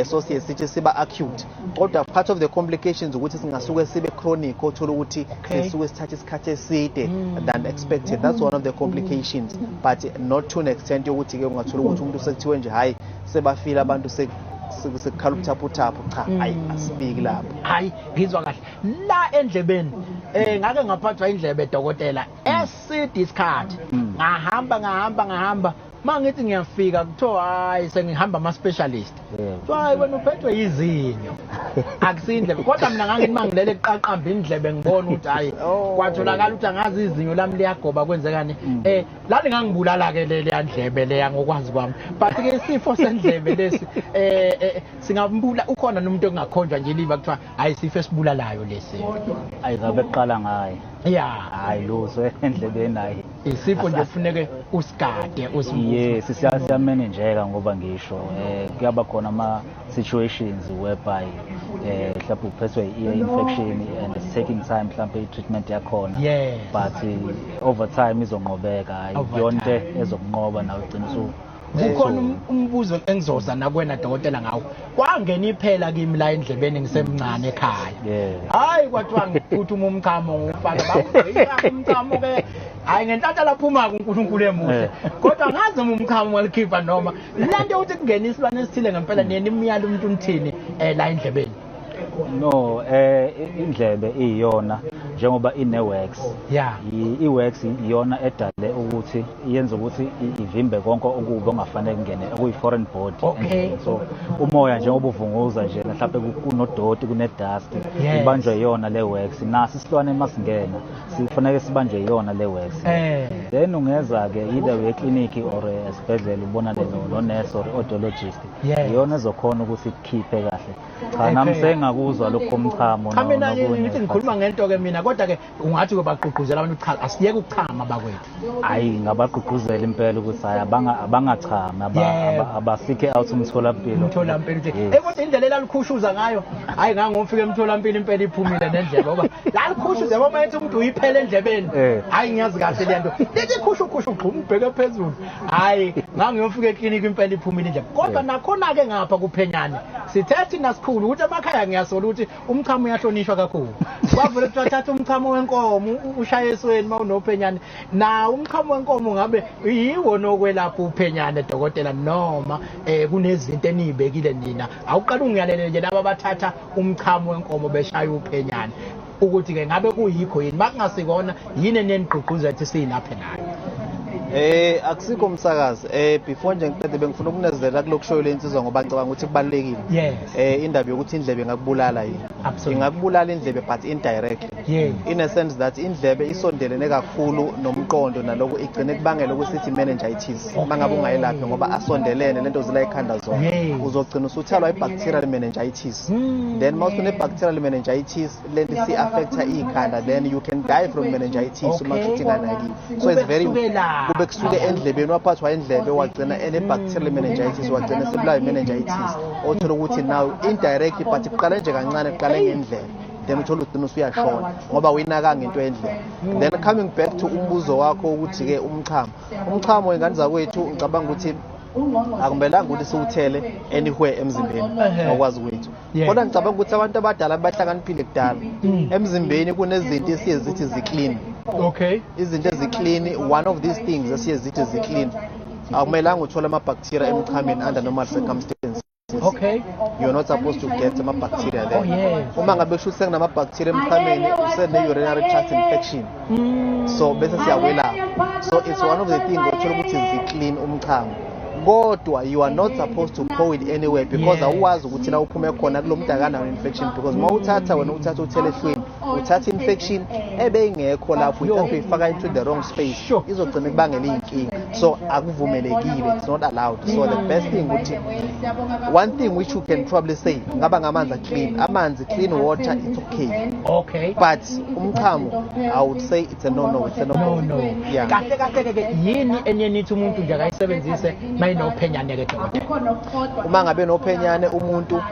E: So siye sithi siba acute, kodwa part of the complications ukuthi singasuke sibe chronic, othola ukuthi sisuke sithatha isikhathi eside than expected. That's one of the complications, but not to an extent yokuthi ke ungathola ukuthi umuntu sekuthiwe nje hayi, sebafile abantu, sekukhala ubuthaphuthaphu. Cha, hayi, asifiki lapho.
A: Hayi, ngizwa kahle. La endlebeni, ngake ngaphathwa indlebe dokotela eside isikhathi, ngahamba ngahamba ngahamba, mangithi ngiyafika kuthiwa hayi, sengihamba ama specialist, kuthiwa hayi, wena uphethwe yizinyo, akusindlebe. Kodwa mina ngangithi mangilele kuqaqamba indlebe, ngibona ukuthi hayi, kwatholakala ukuthi angazi izinyo lami liyagoba, kwenzekani. Lani ngangibulala ke le ndlebe leya ngokwazi kwami. But ke isifo sendlebe lesi singambula, ukhona nomuntu ongakhonjwa nje liba kuthiwa hayi, isifo esibulalayo lesi?
D: Ayizabe kuqala ngaye. Hayi, lutho endlebeni, hayi.
A: Isifo nje kufuneke usigade.
D: Yes, siyamanageka, ngoba ngisho kuyaba khona ama situations whereby mhlawumbe uphethwe i-ear infection and it's taking time mhlawumbe i-treatment yakhona, but over time izonqobeka. Hayi,
A: Over
D: yonke
A: time.
D: Ezokunqoba nawe ugcina
A: Kukhona umbuzo engizoza nakwena dokotela ngawo. Kwangena iphela kimi la endlebeni ngisemncane ekhaya. Hayi, kwathiwa ngiphuthuma umchamo ngufaka, bawugqika umchamo ke. Hayi, ngenhlanhla laphuma uNkulunkulu emuhle. Kodwa ngazi uma umchamo walikhipha noma lento ukuthi kungena isilwane esithile ngempela, niyena imiyalo umuntu nithini la endlebeni?
D: No, indlebe iyona njengoba ine wax. I-wax iyona edale ukuthi yenza ukuthi ivimbe konke okubi ongafanele kungene, okuyi foreign body. So umoya njengoba uvunguza nje, mhlawumbe kunodoti, kune dust, ibanjwe iyona le wax. Nasi isilwane masingena sifanele sibanjwe iyona le wax. Then ungeza ke either uye clinic or esibhedlela ubonane no nurse or audiologist. Iyona ezokhona ukuthi ikukhiphe kahle. Cha, nami sengakuzwa lokho komchamo.
A: Cha, mina ngithi ngikhuluma ngento ke mina, kodwa ke ungathi ke bagqugquzela abantu, cha, asiyeke ukuchama bakwethu.
D: Hayi, ngabagqugquzela impela ukuthi hayi, abangachami, abaseeke out umtholampilo.
A: Umtholampilo nje. Kodwa indlela elalikhushuza ngayo, hayi, ngangofika emtholampilo impela iphumile nendlebe, ngoba lalikhushuza yabo, mayethi umuntu uyiphela endlebeni. Hayi, ngiyazi kahle le nto. Lithi khushu khushu, ugxuma ubheke phezulu. Hayi, ngangiyofika ekliniki impela iphumile indlebe. Kodwa nakhona ke ngapha kuphenyane, sithe thina sikhulu ukuthi emakhaya ngiyasola ukuthi umchamo uyahlonishwa kakhulu. Kwavele kuthiwa thatha umchamo wenkomo ushaye esweni uma unophenyane. Na umchamo wenkomo ngabe yiwo nokwelapha uphenyane, dokotela, noma kunezinto eniyibekile nina? Awuqala ungiyalele nje laba abathatha umchamo wenkomo beshaya uphenyane, ukuthi ke ngabe kuyikho yini? Makungasikona, yini enenigqugquza ukuthi siyilaphe ngayo?
E: Akusikho umsakazi. Before nje ngiqede, bengifuna ukunezela kulokushoyo lensizwa, ngoba ngicabanga ukuthi kubalulekile. Indaba yokuthi indlebe ingakubulala yini? Ingakubulala indlebe, but indirectly. In a sense that indlebe isondelene kakhulu nomqondo, naloko igcine kubangela ukuthi sithi meningitis. Mangabe ungayelaphi, ngoba asondelene lento zila ekhanda zona. Uzogcina usuthelwa i-bacterial meningitis. Then mawusune bacterial meningitis, lento isi affecta ikhanda, then you can die from meningitis uma kuthi inganakiwe. So it's very kube kusuke endlebeni, waphathwa indlebe, wagcina ene bacterial meningitis, wagcina sebulawa meningitis. Othola ukuthi now indirectly, but kuqale nje kancane, kuqale ngendlebe, then uthola ugcina usuyashona ngoba uyinakanga into endlebe. Then coming back to umbuzo wakho ukuthi ke umchamo, ingane zakwethu, ngicabanga ukuthi akumelanga ukuthi siwuthele anywhere emzimbeni ngokwazi kwethu. Kodwa ngicabanga ukuthi abantu abadala bahlakaniphile kudala. Emzimbeni kunezinto esiye zithi ziclean. Izinto eziclean, one of these things esiye zithi ziclean, akumelanga uthole ama-bacteria emchameni under normal circumstances. You're not supposed to get ama-bacteria there. Uma ngabe kusho ukuthi sekunama-bacteria emchameni, usene-urinary tract infection. So bese siyakwelapha. So it's one of the things othola ukuthi zi-clean, umchamo, kodwa you are not supposed to pour it anywhere because awuwazi ukuthi la uphume khona kulo muntu akanayo infection, because uma uthatha wena, uthatha uthele ehlweni, uthatha infection ebeyingekho lapho, uyithatha uyifaka into the wrong space. Izogcina kubangela iy'nkinga. So akuvumelekile, it's not allowed. So the best thing ukuthi, one thing which you can probably say, ngaba ngamanzi clean, amanzi, clean water, it's okay. But umchamo, I would say it's a no no, it's a no.
A: No, no.
E: Yeah.
A: Kahle kahle ke, yini enye nithi umuntu nje akayisebenzise mayinophenyane ke, dokotela?
E: Uma ngabe nophenyane umuntu,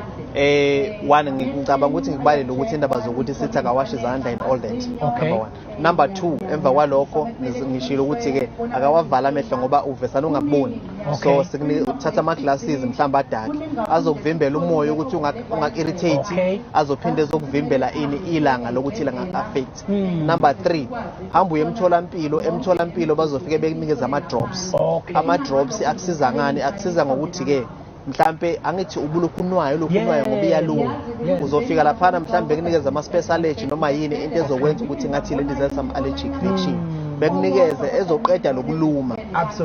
E: one, ngicabanga ukuthi ngikubalele ukuthi indaba zokuthi sithi akawashe izandla and all that. Number one. Number two, emva kwalokho ngishilo ukuthi-ke akawavala amehlo ngoba uvesane ungakuboni. So uthatha ama-glasses mhlawumbe adark azokuvimbela umoya ukuthi ungaku-irritate. Azophinde ezokuvimbela ini, ilanga, lokuthi ilanga affect. Number three, hamba uye emtholampilo. Emtholampilo bazofike bekunikeza ama-drops. Ama-drops akusiza ngani? Akusiza ngokuthi-ke mhlampe angithi ubulokhu unwayo, ulokhu unwayo ngoba iyaluma. Uzofika laphana mhlambe bekunikeza ama-space allergy noma yini, into ezokwenza ukuthi ngathi lento is some allergic reaction, bekunikeze ezoqeda lokuluma.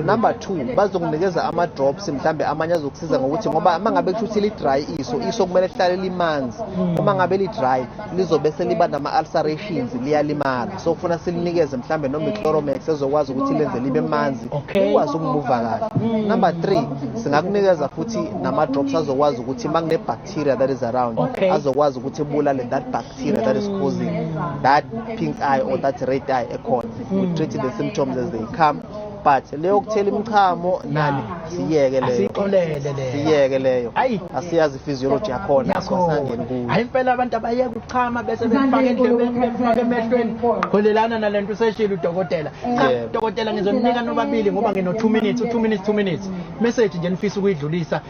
E: Number two, bazokunikeza ama-drops mhlambe amanye azokusiza ngokuthi, ngoba uma ngabe kusho ukuthi li-dry iso, iso kumele lihlale limanzi. Uma ngabe li-dry, lizobe seliba nama-ulcerations, liyalimala. So kufuna silinikeze mhlambe noma i-Chloromax ezokwazi ukuthi lenze libe manzi, likwazi ukumuva kahle. Number three, singakunikeza futhi nama-drops azokwazi ukuthi uma kune-bacteria that is around, azokwazi ukuthi ibulale that bacteria that is causing that pink eye or that red eye ekhona. We treat the symptoms as they come. But leyo kuthela imichamo nani, siyeke leyo.
A: Asixolele leyo.
E: Siyeke leyo.
A: Ayi.
E: Asiyazi physiology yakhona, asingangeni kuyo.
A: Hayi impela, abantu abayeka ukuchama bese befaka endlebeni, befaka emehlweni. Kholelana nalento useshilo udokotela. Cha, dokotela, ngizoninika nobabili ngoba ngino 2 minutes, 2 minutes, 2 minutes. Message nje nifisa ukuyidlulisa,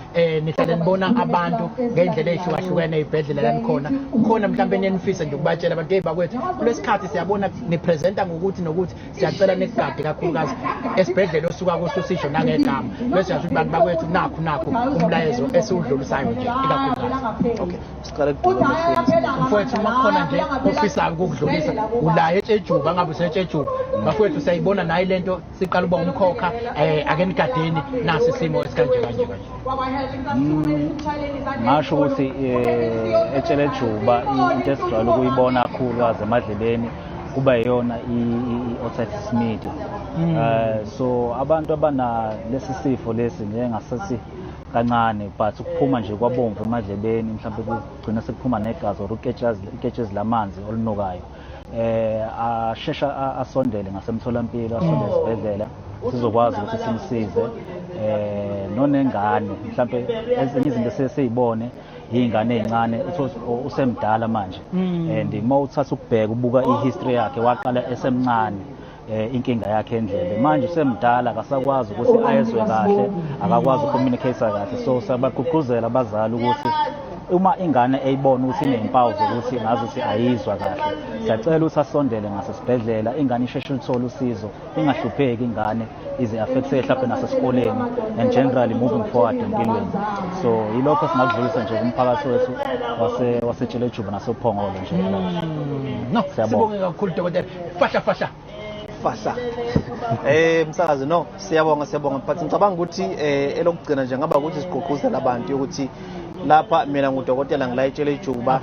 A: nihlale nibona abantu ngendlela ezihlukahlukene ezibhedlela la nikhona. Kukhona mhlawumbe enifisa nje ukubatshela abantu, hey bakwethu, kulesikhathi siyabona nipresenta ngokuthi nokuthi, siyacela nikugade kakhulukazi esibhedlela osuka kuso, sisho nangegama, bese yasho ukuthi bantu bakwethu, nakhu nakhu umlayezo esiwudlulisayo nje ikakhulukazi.
E: Okay, siqale kuduma.
A: Mfowethu, uma kukhona nje ofisayo ukukudlulisa, ulaye etshejuba, ngabe usetshejuba, bafowethu, siyayibona nayi lento siqala uba umkhokha, ake nigadeni, nasi isimo esikanje kanje kanje.
D: Ngasho ukuthi eTshelejuba into esijwayele ukuyibona kakhulukazi emadlebeni kuba iyona i-otitis media. So abantu abana lesi sifo lesi njengasethi kancane, but ukuphuma nje kwabomvu emadlebeni, mhlawumbe kugcina sekuphuma negazi or uketshezi lamanzi olunukayo, ashesha asondele ngasemtholampilo, asondele esibhedlela, sizokwazi ukuthi simsize. Nonengane, mhlambe ezinye izinto esesiyibone iy'ngane ey'ncane, uthole usemdala manje, and uma uthatha ukubheka, ubuka i-history yakhe, waqala esemncane inkinga yakhe endlebe, manje usemdala, akasakwazi ukuthi ayezwe kahle, akakwazi ukucommunicate kahle. So siyabagqugquzela abazali ukuthi uma ingane eyibona ukuthi inezimpawu zokuthi ngazuthi ayizwa kahle, siyacela ukuthi asondele ngasesibhedlela, ingane isheshe ilithole usizo, ingahlupheki ingane ize affecte mhlawumbe nasesikoleni and generally moving forward empilweni. So yilokho singakudlulisa nje kumphakathi wethu waseTshelejuba nasePhongolo nje.
A: No.
D: Siyabonga.
A: Sibonge kakhulu, dokotela. Fahla fahla.
E: Fahla, msakazi, no, siyabonga, siyabonga, but ngicabanga ukuthi elokugcina nje ngaba ukuthi sigqugquzela abantu ukuthi lapha mina ngudokotela ngilayitshela ijuba,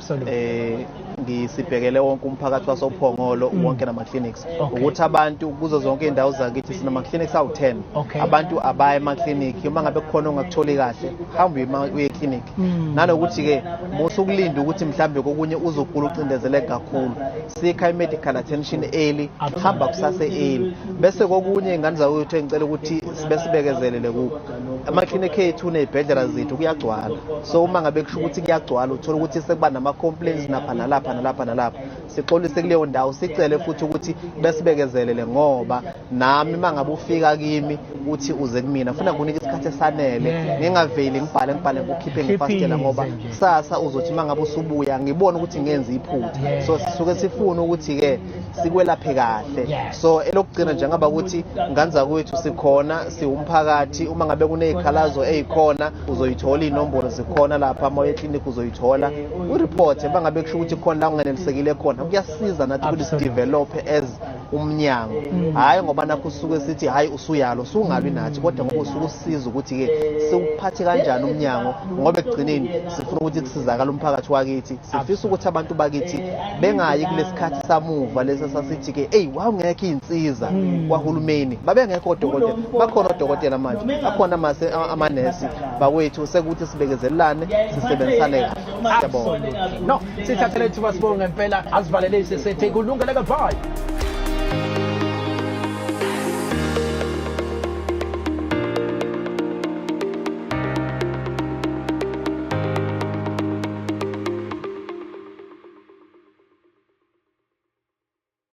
E: ngisibhekele wonke umphakathi wasoPhongolo wonke nama-clinics, ukuthi abantu kuzo zonke iy'ndawo zakithi sinama-clinics awu-10. Abantu abaya emaklinikhi. Uma ngabe kukhona ongakutholi kahle, hamba uye eklinikhi. Nanokuthi-ke musukulinda ukuthi mhlambe kokunye uzogula ucindezeleke kakhulu, sikha i-medical attention early, hamba kusase early. Bese kokunye, ingane zakwethu, engicela ukuthi sibe sibekezelele kukho, amaklinikhi ethu ney'bhedlela zethu kuyagcwala. So uma ngabe kusho ukuthi kuyagcwala, uthola ukuthi sekuba nama-complaints napha nalapha nalapha nalapha. Sixolise kuleyo ndawo, sicele futhi ukuthi besibekezelele, ngoba nami uma ngabe ufika kimi uthi uze kumina, funa ngikunike isikhathi esanele, ngingaveli ngibhale ngibhale ngikukhiphe ngefasitela, ngoba
A: Khiphise nje.
E: kusasa uzothi uma ngabe usubuya ngibone ukuthi ngenze iphutha. So sisuke sifuna ukuthi-ke sikwelaphe kahle. So elokugcina nje ngaba ukuthi, ngane zakwethu, sikhona siwumphakathi. Uma ngabe kuney'khalazo ey'khona, uzoyithola, iy'nombolo zikhona lapha. Uma uye eklinikhi uzoyithola, uripothe uma ngabe kusho ukuthi khona la ungenelisekile khona. Kuyasiza nathi ukuthi sidevelophe as umnyango, hhayi ngoba nakho usuke sithi hhayi usuyalo usungalwi nathi, kodwa ngoba usuke usiza ukuthi-ke siwuphathe kanjani umnyango, ngoba ekugcineni sifuna ukuthi kusizakale umphakathi wakithi. Sifisa ukuthi abantu bakithi bengayi kulesikhathi samuva lesi sasithi-ke eyi wawungekho iy'nsiza kwahulumeni, babengekho odokotela. Bakhona odokotela manje, akhona amanesi bakwethu. Sekuthi sibekezelelane, sisebenzisane kahle. Siyabonga.
A: No, sithathele ithuba sibonge ngempela, asivalele isesethe kulungeleke. Bye.